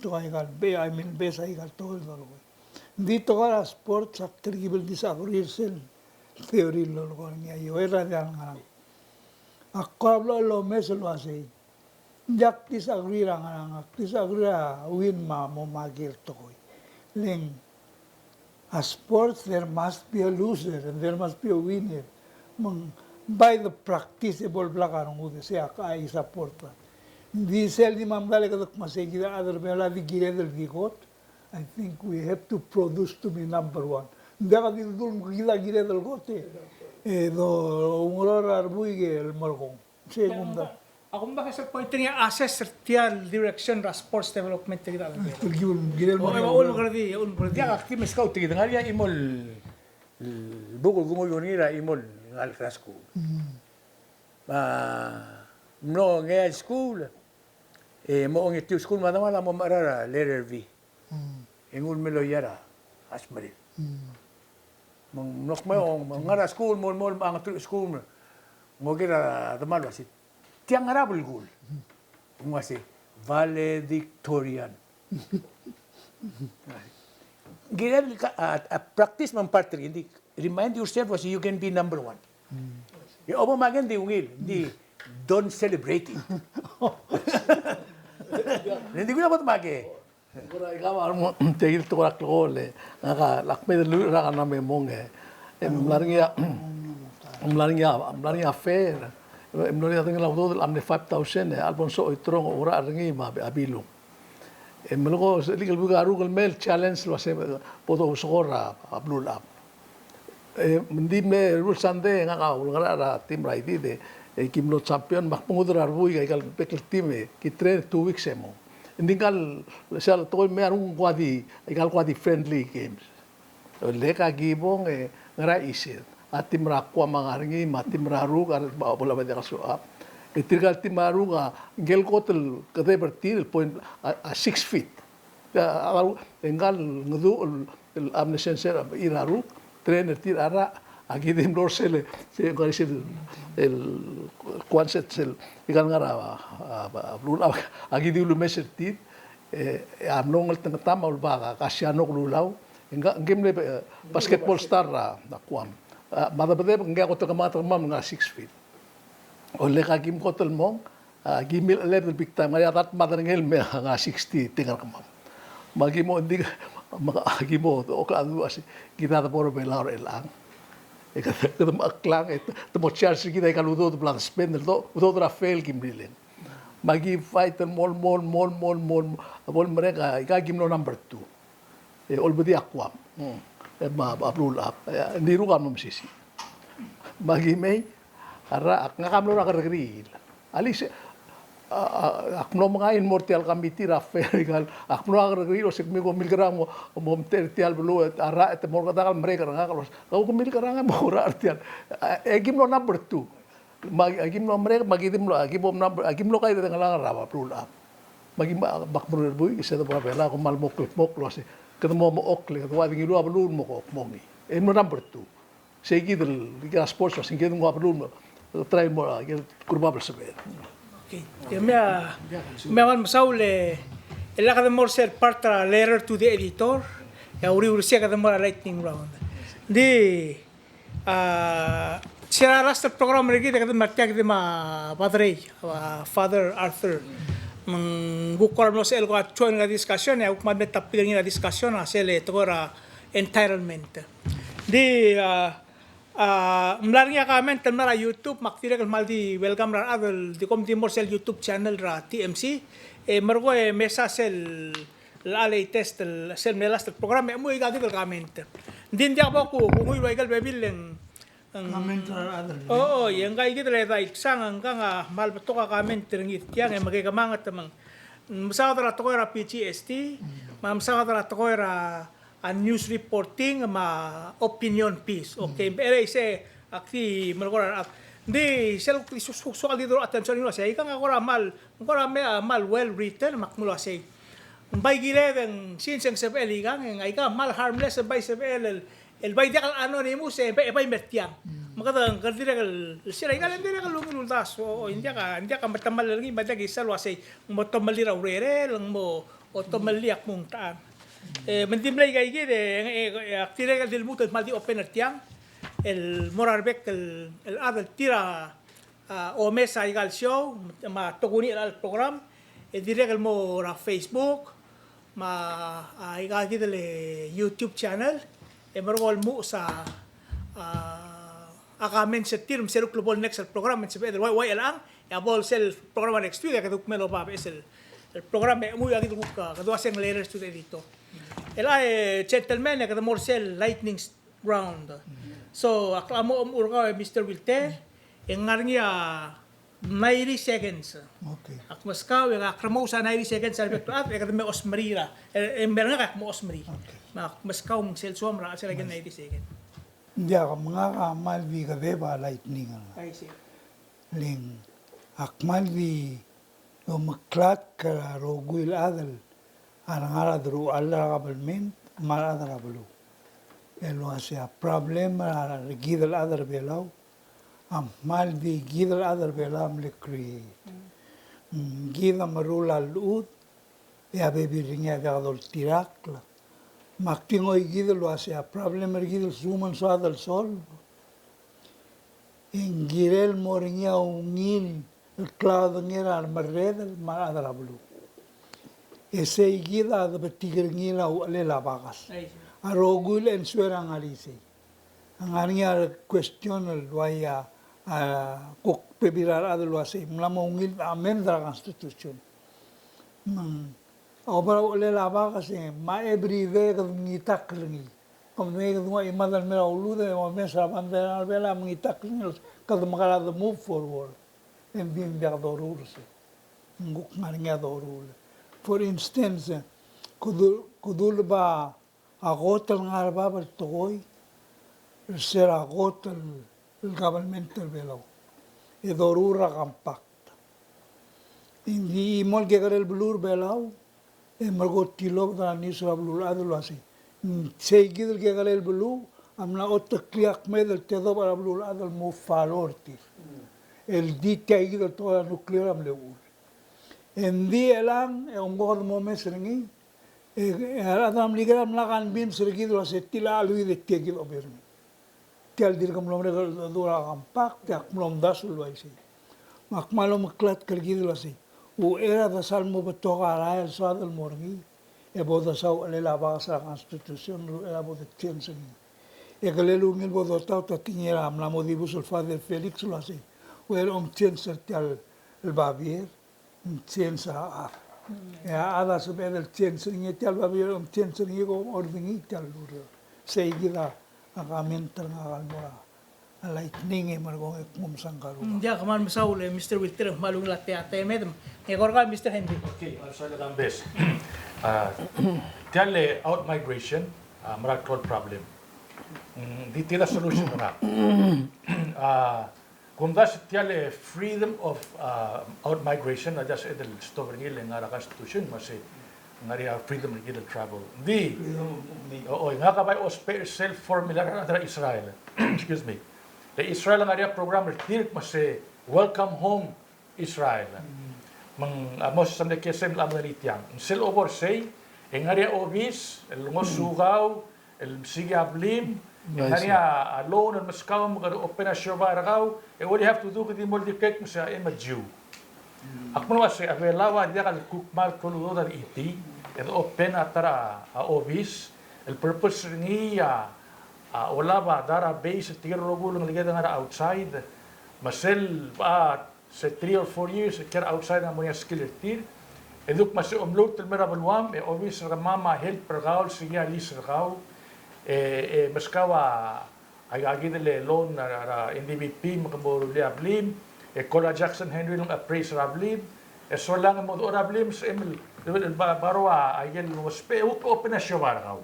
tekoi aika el be-, I mean, base aika el tekoi el dolekoi. Ng di tekoi er a sports ak telkib el disagree er sel theory el lolekoi er ngii a Ioel er a diak el ngerang. Ak kora blo el omes el uasei, ng diak disagree er a ngerang, ak disagree er a win me a mo maker el tekoi. Le ng a sports, there must be a loser and there must be a winner. Me ng by the practice e bo el blak a rengud, e sei a, I support that. Ng di sel di me a medal e kede kmo sei kid a chad er a Belau a di kired el di kot, I think we have to produce to be number one. Ng diak di dul me kid a kired el kot e, e do, oungerachel a rebuik el merekong. Sei a kumdasu. A kumdasu e sel point er ngii a assess er tia el direction er a sports development er kid a. Oi, oi, oi, oi, oi. Diak, ak di meskau, tia kid a ngar er ngii a chimo el, el buk el kunguiu er ngii er a chimo el ngalek er a skuul. Mm. Me a mlo ngii a skuul, e mo ongetiu el skuul me a demal a mo mechar a letter V. Mm. E nguu el me loia er a smerir. Mm. Me ng mlo kmo, me ng ngar er a skuul, mo, mo, me a ngeteruich el skuul, me ng oker a demal el uasei, tia ngera belkul? Ng uasei, valedictorian. Kired el ka, a, a practice me ng part er ngii, ng di remind yourself uasei you can be number one. Mm. E obo me a ke ng di ungil, ng di don't celebrate it. Le ng di kuiu a bo me a ke. Kora aika me a remo, tia el tekoi er a klekool e ngak a lak mei el lluich el rak a mla me mong e. E mla er ngii a, mla er ngii a, mla er ngii a fair. E mlo er ngii a dengel a udoud el mle five thousand e Alfonso Oiterong a oungerachel er ngii me a Bilung. E melekoi sel ikel buik a ruk el mei el challenge el uasei bo dousbech er a Belulechab. E, me ng di mle rules Sunday, e ngak a ulengerachel er a team er a Idid, e ki mlo champion, me ak mengud er a rebuik aika el bek el team, e ki train two weeks e mong. Ng di ngka el, sel tekoi el mei a renguk ng kuk di, aika el kuk di friendly games. E le ka ki bong, e ngera isei. A team er a Guam a ngar er ngii, me a team er a Ruk, a re, bo lebo diak el show up. E tirka el team er a Ruk a, ngike el kot el kedeb er tir, el point, a, a six feet. A, a, e ngka el ngeduch el, el mle sensei er a Ruk, trainer er tir a rrach, aki di mlo er sel, sel, sel, el kuanset sel, ikal ngar er a, a, a, a, Belulechab, aki di ulemes er tir, e, e a mlo ngeltengetam a ulebad a Kasiano Kelulau, e ngka, ngke mle, e, basketball star er a, a Guam. A, me a debedebek, ngke a kot el kemanget er kemam el ngar er a six feet. Olek a kim kot el mong, a, kim mle chelebed el big time, ngar er ngii a dart me a derengel el me a ngar er a sixty, te ngar er kemam. Me aki mo, ng di, me aki mo, oka a du, a se, kid a debo er a Belau er chelechang. E kede, kede mo cheklang, e te, te mo charge er kid aika el udoud el bla de spend el do, udoud er a fail kim rileng. Me aki fight el mo, mo, mo, a bo lemerek a, aika kim mlo number two. E olbedii a Guam. Mm. E me a, a Belulechab. E, ng di Ruk a mlo mesisiich. Me aki mei, a rrach, ak ngak a mlo er a kerrekeriil. Alii se, a, a, ak mlo mengai el mo er tia el committee er a fair ikal, ak mlo er a kerrekeriil, el uase kemiu ko milkerang mo, mo omtechei er tia el beluu, a rrach e te mo er a kedak el merek er ngak, el uase, kau ko milkerang e mo er a tia el, e, e ki mlo number two. Me aki mlo merek, me aki di mlo, aki bo mla, aki mlo kai er a dengelang er a Belulechab. Me aki, me ak meruul er a buik, e se debo er a Belau, kom kmal mo kldmokl el uase, kede mo mechokl, kede ua di ngiluu a beluu el mo kuk mongi. E mlo number two. Sei kid el, ikal sports, uase kid nguu a beluu el mo, try mo, a, kid kurbab el sebeched. Okay. E mei a, mei a kmal mesaul e, e le kede mo er sel part er a letter to the editor, e a uriul er sei e kede mo er a lightning round. Ng di, a, se er a last el program er kid e kede mla er tia kid me a Padre, a, Father Arthur. Me ng kuk kora mlo sebechel el kuk join er a discussion, e a kuk kmal mle topic er ngii er a discussion, a sel tekoi er a entitlement. Ng di, a, a, mla er ngii a comment el mla er a YouTube, me ak dirrek el kmal di welcome er a rechad el di kom di mo er sel YouTube channel er a T M C. E merekong e mesa sel el latest el, sel mle last el program, e mo ika kid el comment. Ng di ng diak bo ku, kunguiu el ua ikel bebil e ng, ng comment er a rechad el. O, o, e ngka kid el Eda Ibsang, ngkang a kmal betok a comment er ngii tiang, e mekei kemanget me ng mesaod er a tekoi er a P G S T, me a mesaod er a tekoi er a, a news reporting me a opinion piece. Okay, me a isei ak di melekoi er a rechad. Ng di sel kuk di soak, soak, soak el di dulu attention el uasei, ikang a kora mal, kora me, a mal well written, me ak mo uasei. Ng bai kired e ng since e ng sebechel ikang, e ng aika mal harmless, e ng bai sebechel el, el bai diak el anonymous, e bai, e bai mer tiang. Me kede, kede dirrek el, el sel aika el dirrek el ungil uldasu, o, o, ng diak a, ng diak a metemall er ngii, me ng diak a isei el uasei, ng mo tomellii er a urerel, ng mo, o tomellii a kmo ng techang. E, me ng di mle aika kid, e, e, e, ak dirrek el di lmuut el kmal di open er tiang, el mo er a rebek el, el chad el tir a, a, omes aika el show, me a tokuni er a chelecha el program, e dirrek el mo er a Facebook, me a, a, aika kid el YouTube channel, e merekong el lmuut a, a, a comments er tir, me se el kuk bo el next el program, me ng sebeched el ua, ua chelechang, e a bo el sel program er a next week, e kede kuk mei el oba beches el, el program, e mui a kid el kuk, a, kede ua se ng letters to the editor. El a, e, gentlemen, e kede mo er sel lightning round. So, ak mo, mo er kau, e Mister Wilter, e ng ngar er ngii a ninety seconds. Okay. Ak meskau, e ak remous a ninety seconds er a bek el chad, e kede me osmerii er a, e, e, me er ngak e ak mo osmerii. Okay. Me ak meskau me ng sel soam er a, sel aike el ninety seconds. Ng diak, me ngak a kmal di kedeb a lightning. I see. Le ng, ak kmal di omeklatk er a rokui el chad el ngar er a deruchall er a kabelment me a rechad er a beluu. El uasei a problem er kid el chad er a Belau a kmal di kid el chad er a Belau a mle create. Mm, kid a meruul a llechud, e a bebil er ngii a diak doltirakl. Me ak di ngoikid el uasei a problem er kid el lsekum ng soad el solve, e ng kirel mo er ngii a ungil el klaodengei er a remerredel me a rechad er a beluu. E sei kid a debetik er ngii el uchelel a bakes. A rokui el answer a ngar er isei. A ngar er ngii a question el uaia, a, kuk bebil er a rechad el uasei, ng mla mo ungil amend er a constitution. Me ng, a oba er a uchelel a bakes e, me a everyday kede mengitakl er ngii. Kom medengei kede nguu a chimad el mei er a Uludem e omes er a bandera er a Belau e mengitakl er ngii el kede mekera de move forward. E ng di ng diak doruul er sei. Ng kuk ngar er ngii a doruul. For instance, kede, kede uleba a kot el ngar er bab el tekoi er se er a kot el, el government er a Belau. E doruul er a compact. Ng di chimo el kekerei el beluu er a Belau, e merekong e tilobed er a news er a beluulechad el uasei, sei kid el kekerei el beluu a mla oteklii a kmeed el tedobech er a beluulechad el mo follow er tir. El di tia kid el tekoi er a nuclear a mle uchul. E ng di chelechang e omko kede mo omes er ngii, e, e a rechad er a Merikel a mla convince er kid el uasei tia el cheleuid e tia kid a ober er ngii. Tia el dirk mlo merek el dua a compact, tia ak mlo omdasu el uaisei. Me ak kmal omeklatk er kid el uasei, uchei er a desal mo betok a rael el soad el mo er ngii, e bo desau uchelel a bakes er a constitution er uchei er a bo de change er ngii. E kele ungil bo dotaut a tekingel a mla mo dibus el Father Felix el uasei, uchei er a om change er tia el babier, change er a chad. E a chad a sebeched el change er ngii tia el babier, change er ngii e kom ordenii tia el ureor. Sei kid a comment er ngak el mo er a lightning e merekong e kmo msang karu. Mm, diak, kmal mesaul e Mister Wilter, kmal ungil a te-, a temed. E kora Mister Henry. Okay, I'm sorry, Lambes. A, tia el outmigration, a, mera el klou el problem. Mm, di tia el solution er ngak. A, Kumdasu tia el freedom of, uh, outmigration, a diak sebeched el stop er ngii el ngar er a constitution, me se ngar er ngii a freedom er kid el travel. Ng di, freedom of movement. O, o, ngak a bai ousbech er sel formula er a rechad er a Israel. Excuse me. Le Israel a ngar er ngii a program er tir el kmo se Welcome Home Israel. Mm. Me ng, a, mo se mle kesem el mla er tiang. Sel obo er sei, e ngar er ngii a obis el ngosukau, el msiik a blim, e ngar er ngii a loan el meskau me kede open a siobai er kau, e all you have to do kede di mo dirk kmo se I am a Jew. Ak mlo uasei a Belau a diak el kuk kmal klou el udoud a di chitii, e de open a ta er a obis, el purpose er ngii a, a olab a database, tirke el rokui el ngeleked a ngar er a outside, me sel, a, se three or four years, e ker outside a mo er ngii a skill er tir. E duk me se omluut el mei er a beluam, e obis er kemam a help er kau, el siik a lease er kau, e, e meskau a, aika kid el loan er a, er a N D B P, me ke mo rullii a blim, e call a Jackson Henry el appraise er a blim, e solang e mo dechor a blim, se el, el, el ba-, borrow a, aike el ousbech, e open a siobai er kau.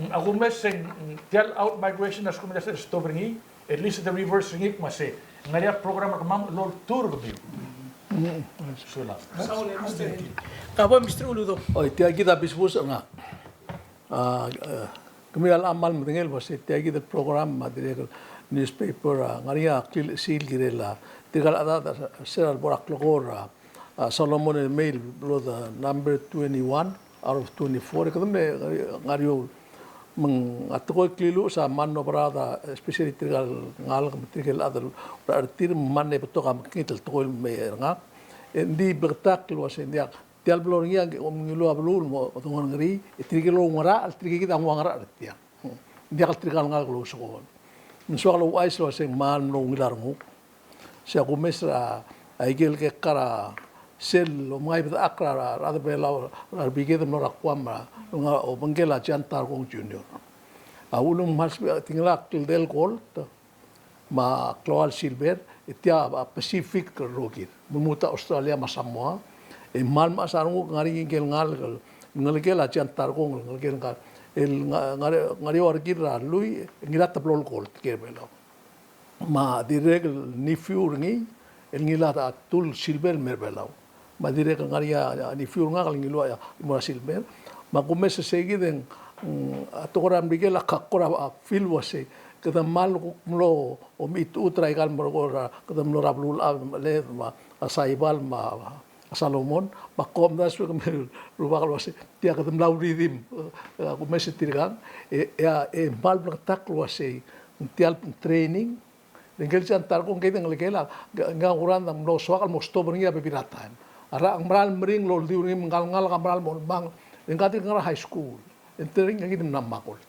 A kumes e ng tia el out migration a lsekum e ng stop er ngii, at least e de reverse er ngii el kmo se ng ngar er ngii a program er kemam el oltuu er kemiu. Sulang. Ka bo Mister Uludo. Oi, tia kid a bisbus er ngak. A, e, kemiu a locha kmal medengei el uasei tia kid el program me a dirrek el newspaper a ngar er ngii a klisiich el kirel a tirka el chad er se er a lebo er a klekor a, a Solomon el mei el blo the number twenty-one out of twenty-four, e kede mle ngar er eou. Me ng a tekoi el kliluches a mle oberaod a, especially tirka el ngalek me tirke el chad el ua er tir me ng mle betok a mekngit el tekoi el mei er ngak. E ng di bleketakl el uasei ng diak tia el blo er ngii a ng, ng ngiluu a beluu el mo dongerngerii, e tirke el oungerachel, tirke kid a nguu a ngerachel er tiang. Ng diak el tirka el ngalek el ousekool. Me ng soak el ouchais el uasei ng kmal mlo ungil a renguk. Se a kumes er a, aike el kekka er a sel omengai bedechakl er a, er a rechad er a Belau, er a rebiked el mlo er a Guam, a, obengkel a John Tarkong Junior. A uchul me ng kmal sebechek el tingel a kldei el gold me a klou el silver, e tia a Pacific el rokir. Me lmuut a Australia me a Samoa, e kmal mechas a renguk el ngar er ngii ngike el ngalek el ngelekel a John Tarkong, el ngelekel ngar, el nga-, ngar, ngar er eou a rekil er a lluich, e ngilai a teblo el gold, ker Belau. Me a dirrek el nephew er ngii, el ngilai a two el silver el mer Belau. Me a dirrek el ngar er ngii a, a nephew er ngak el ngiluu a, a mo er a silver. Me a kumes e sei kid e ng, mm, a tekoi er a Merikel a kuk kora, a, feel el uasei kede kmal kuk mlo omechitechut er aika el merekong er a, kede mlo er a beluulechad me a cheled me a Saibal me a, a Salomon, me ak omdasu e kemiu el rubak el uasei tia kede mla redeem, e, a kumes e tirkang, e, e a, e kmal bleketakl el uasei ng tia el training, le ngike el John Tarkong, ngike el ngelekel a, ng, ng kurang, ng mlo soak el mo stop er ngii a bebil er a taem. A rak a meral meringel el oldiu er ngii me ngka el ngalek a meral mo lmang, le ngka di ngar er a high school. E ng training a kid mla makolt.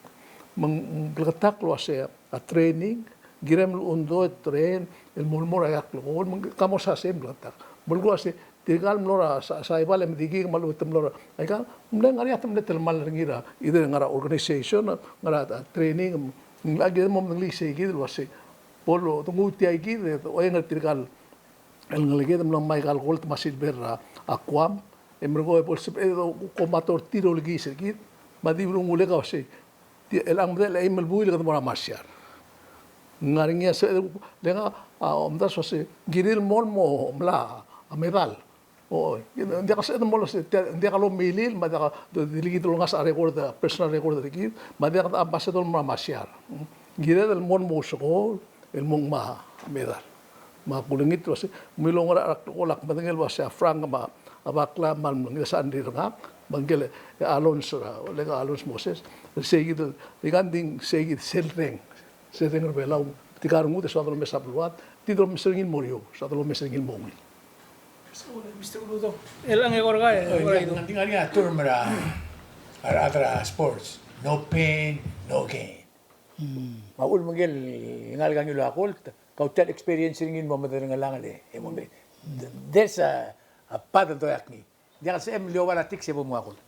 Me ng bleketakl el uasei a training, kirem el undo e train, el mo, mo er a ileakl el ko, me ng kmo sa sei bleketakl. Belkul a sei, tirka el mlo er a Sa-, Saibal e Medikik me a lechub e te mlo er a, aika, mle ngar er ngii a te mle telemall er ngii er a, either ngar er a organization, ngar er a, a, training, ng, a kirem el mo medengelii sei kid el uasei. Bo lodenguu tia kid, e, oeng er tirka el ngeleked el mlo ngmai aika el gold me a silver er a, a Guam, e merekong e bo lsebeched el ko, ko mator tir el olekiis er kid, me a di ulengulek a uasei, tia el ng medal a eim el buil e kede mo er a Marshall. Ng ngar er ngii a se, le ngak a omdasu el uasei, ng kirir el mo, mo melai a medal. Oi, ng diak a sebeched el mo, se, tia, ng diak lomilil, me a diak, di, di le kid el olengasech a record, personal record er kid, me a diak a ambassador el mo er a Marshall. Ng kired el mo, mo ousekool, el mo ngmai a medal. Me ak ulengit el uasei, me ng oungerachel a klekol, ak medengei el uasei a Frank me a Bakla me a Mlengil a sandrir er ngak, me ngike el Alonso, le Alonso Moses, el sei kid el, ikang di ng sei kid sel reng, sel reng er a Belau, tirka el rengud e soad el omes a beluad, di domes er ngii el mo er eou, soad el omes er ngii el mo ungil. Mister Uludo, el ang e kora, e, kora, ng di ngar er ngii a term er a, a rechad er a sports, no pain, no gain. Me a uchul me ngike el ngalek a ngiluu a gold, kau tia el experience er ngii el mo mederengelangel e mo me. There's a, a path el doiak ngii. Ng diak el sebechem el oba er a tiks e bo mo ua gold.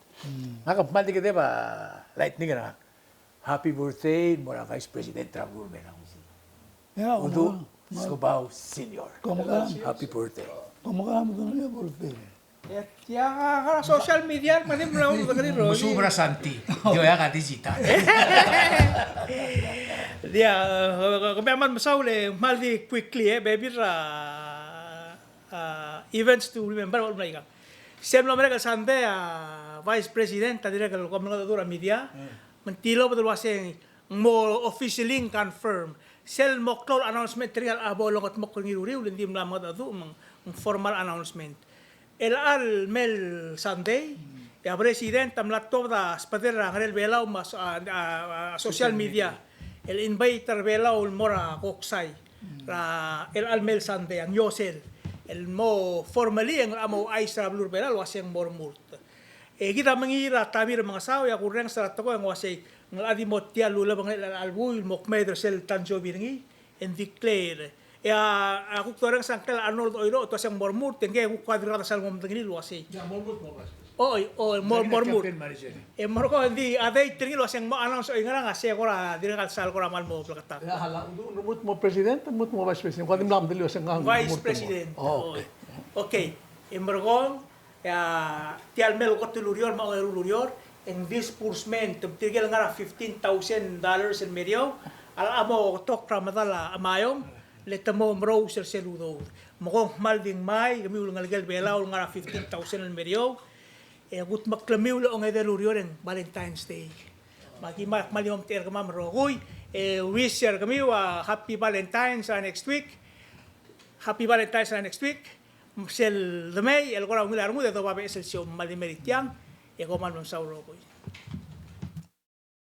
Ngak a kmal di kedeb a lightning er ngak. Happy birthday el mo er a Vice President er a beluu er a Belau. Ia, Uduch Sgobau Senior. Kom kmal. Happy birthday. Kom kmal, me a birthday. E tia, a social media, me a di mla ulebengelii el rokir. Mesuub er a Santi. Di oeak a digital. Tia, e, kemiu a kmal mesaul e kmal di quickly, e, bebil er a, a, events to remember, el mla ikang. Sel mlo merek el Sunday a Vice President a dirrek el kom mengedecheduch er a media, me ng tilobed el uasei ng mo officially confirm. Sel mo klou el announcement er ngii a bo longetmokl er ngii er a uriul, e ng di mla mengedecheduch me ng formal announcement. Chelecha el mei el Sunday, e a President a mla tuobed a sbedel a Ngerel Belau me a so-, a, a, a social media el invite er a Belau el mo er a Koksai er a chelecha el mei el Sunday, a ngiosel, el mo formally e ng locha mo ouchais er a beluu er a Belau el uasei ng mo remurt. E kid a mengiil er a Tabir Mengesau, e a kurrenges er a tekoi e ng uasei ng locha di mo tia el lulebengel er chelecha el buil el mo kmeed er sel tansiobi er ngii, e ng declare. E a, a kuk dorrenges a ngklel a Arnold Oilouch, te uasei ng mo remurt, e ngke kuk ua dirkak a sal mo medengelii el uasei. Ia, mo remurt mo Vice President. Oi, oi, mo, mo remurt. Captain Maricel. E merekong e ng di a date er ngii el uasei ng mo announce oingerang, a se kora dirkak a sal kora kmal mo bleketakl. Ia, a lak, ng remurt mo President, remurt mo Vice President. Kua di mla medengelii el uasei ng Vice President. Oh, okay. Okay. E merekong, e a, tia el mei el kot el ureor me a ongeru el ureor, E ng disbursement, te tirke el ngar er a fifteen thousand dollars el meriou, a locha mo betok er a medal a Ngaraard, le te mo merous er sel udoud. Me kom kmal di ngmai, kemiu el ngelekel Belau el ngar er a fifteen thousand el meriou, e kudmeklemiu el ongedei el ureor e ng Valentine's Day. Me aki kmal, kmal di omtechei er kemam el rokui, e wish er kemiu a happy Valentine's er a next week. Happy Valentine's er a next week. Sel demei, el kora ungil a rengud, e doba beches el show, me kmal di mei er tiang, e kom kmal mesaul el rokui.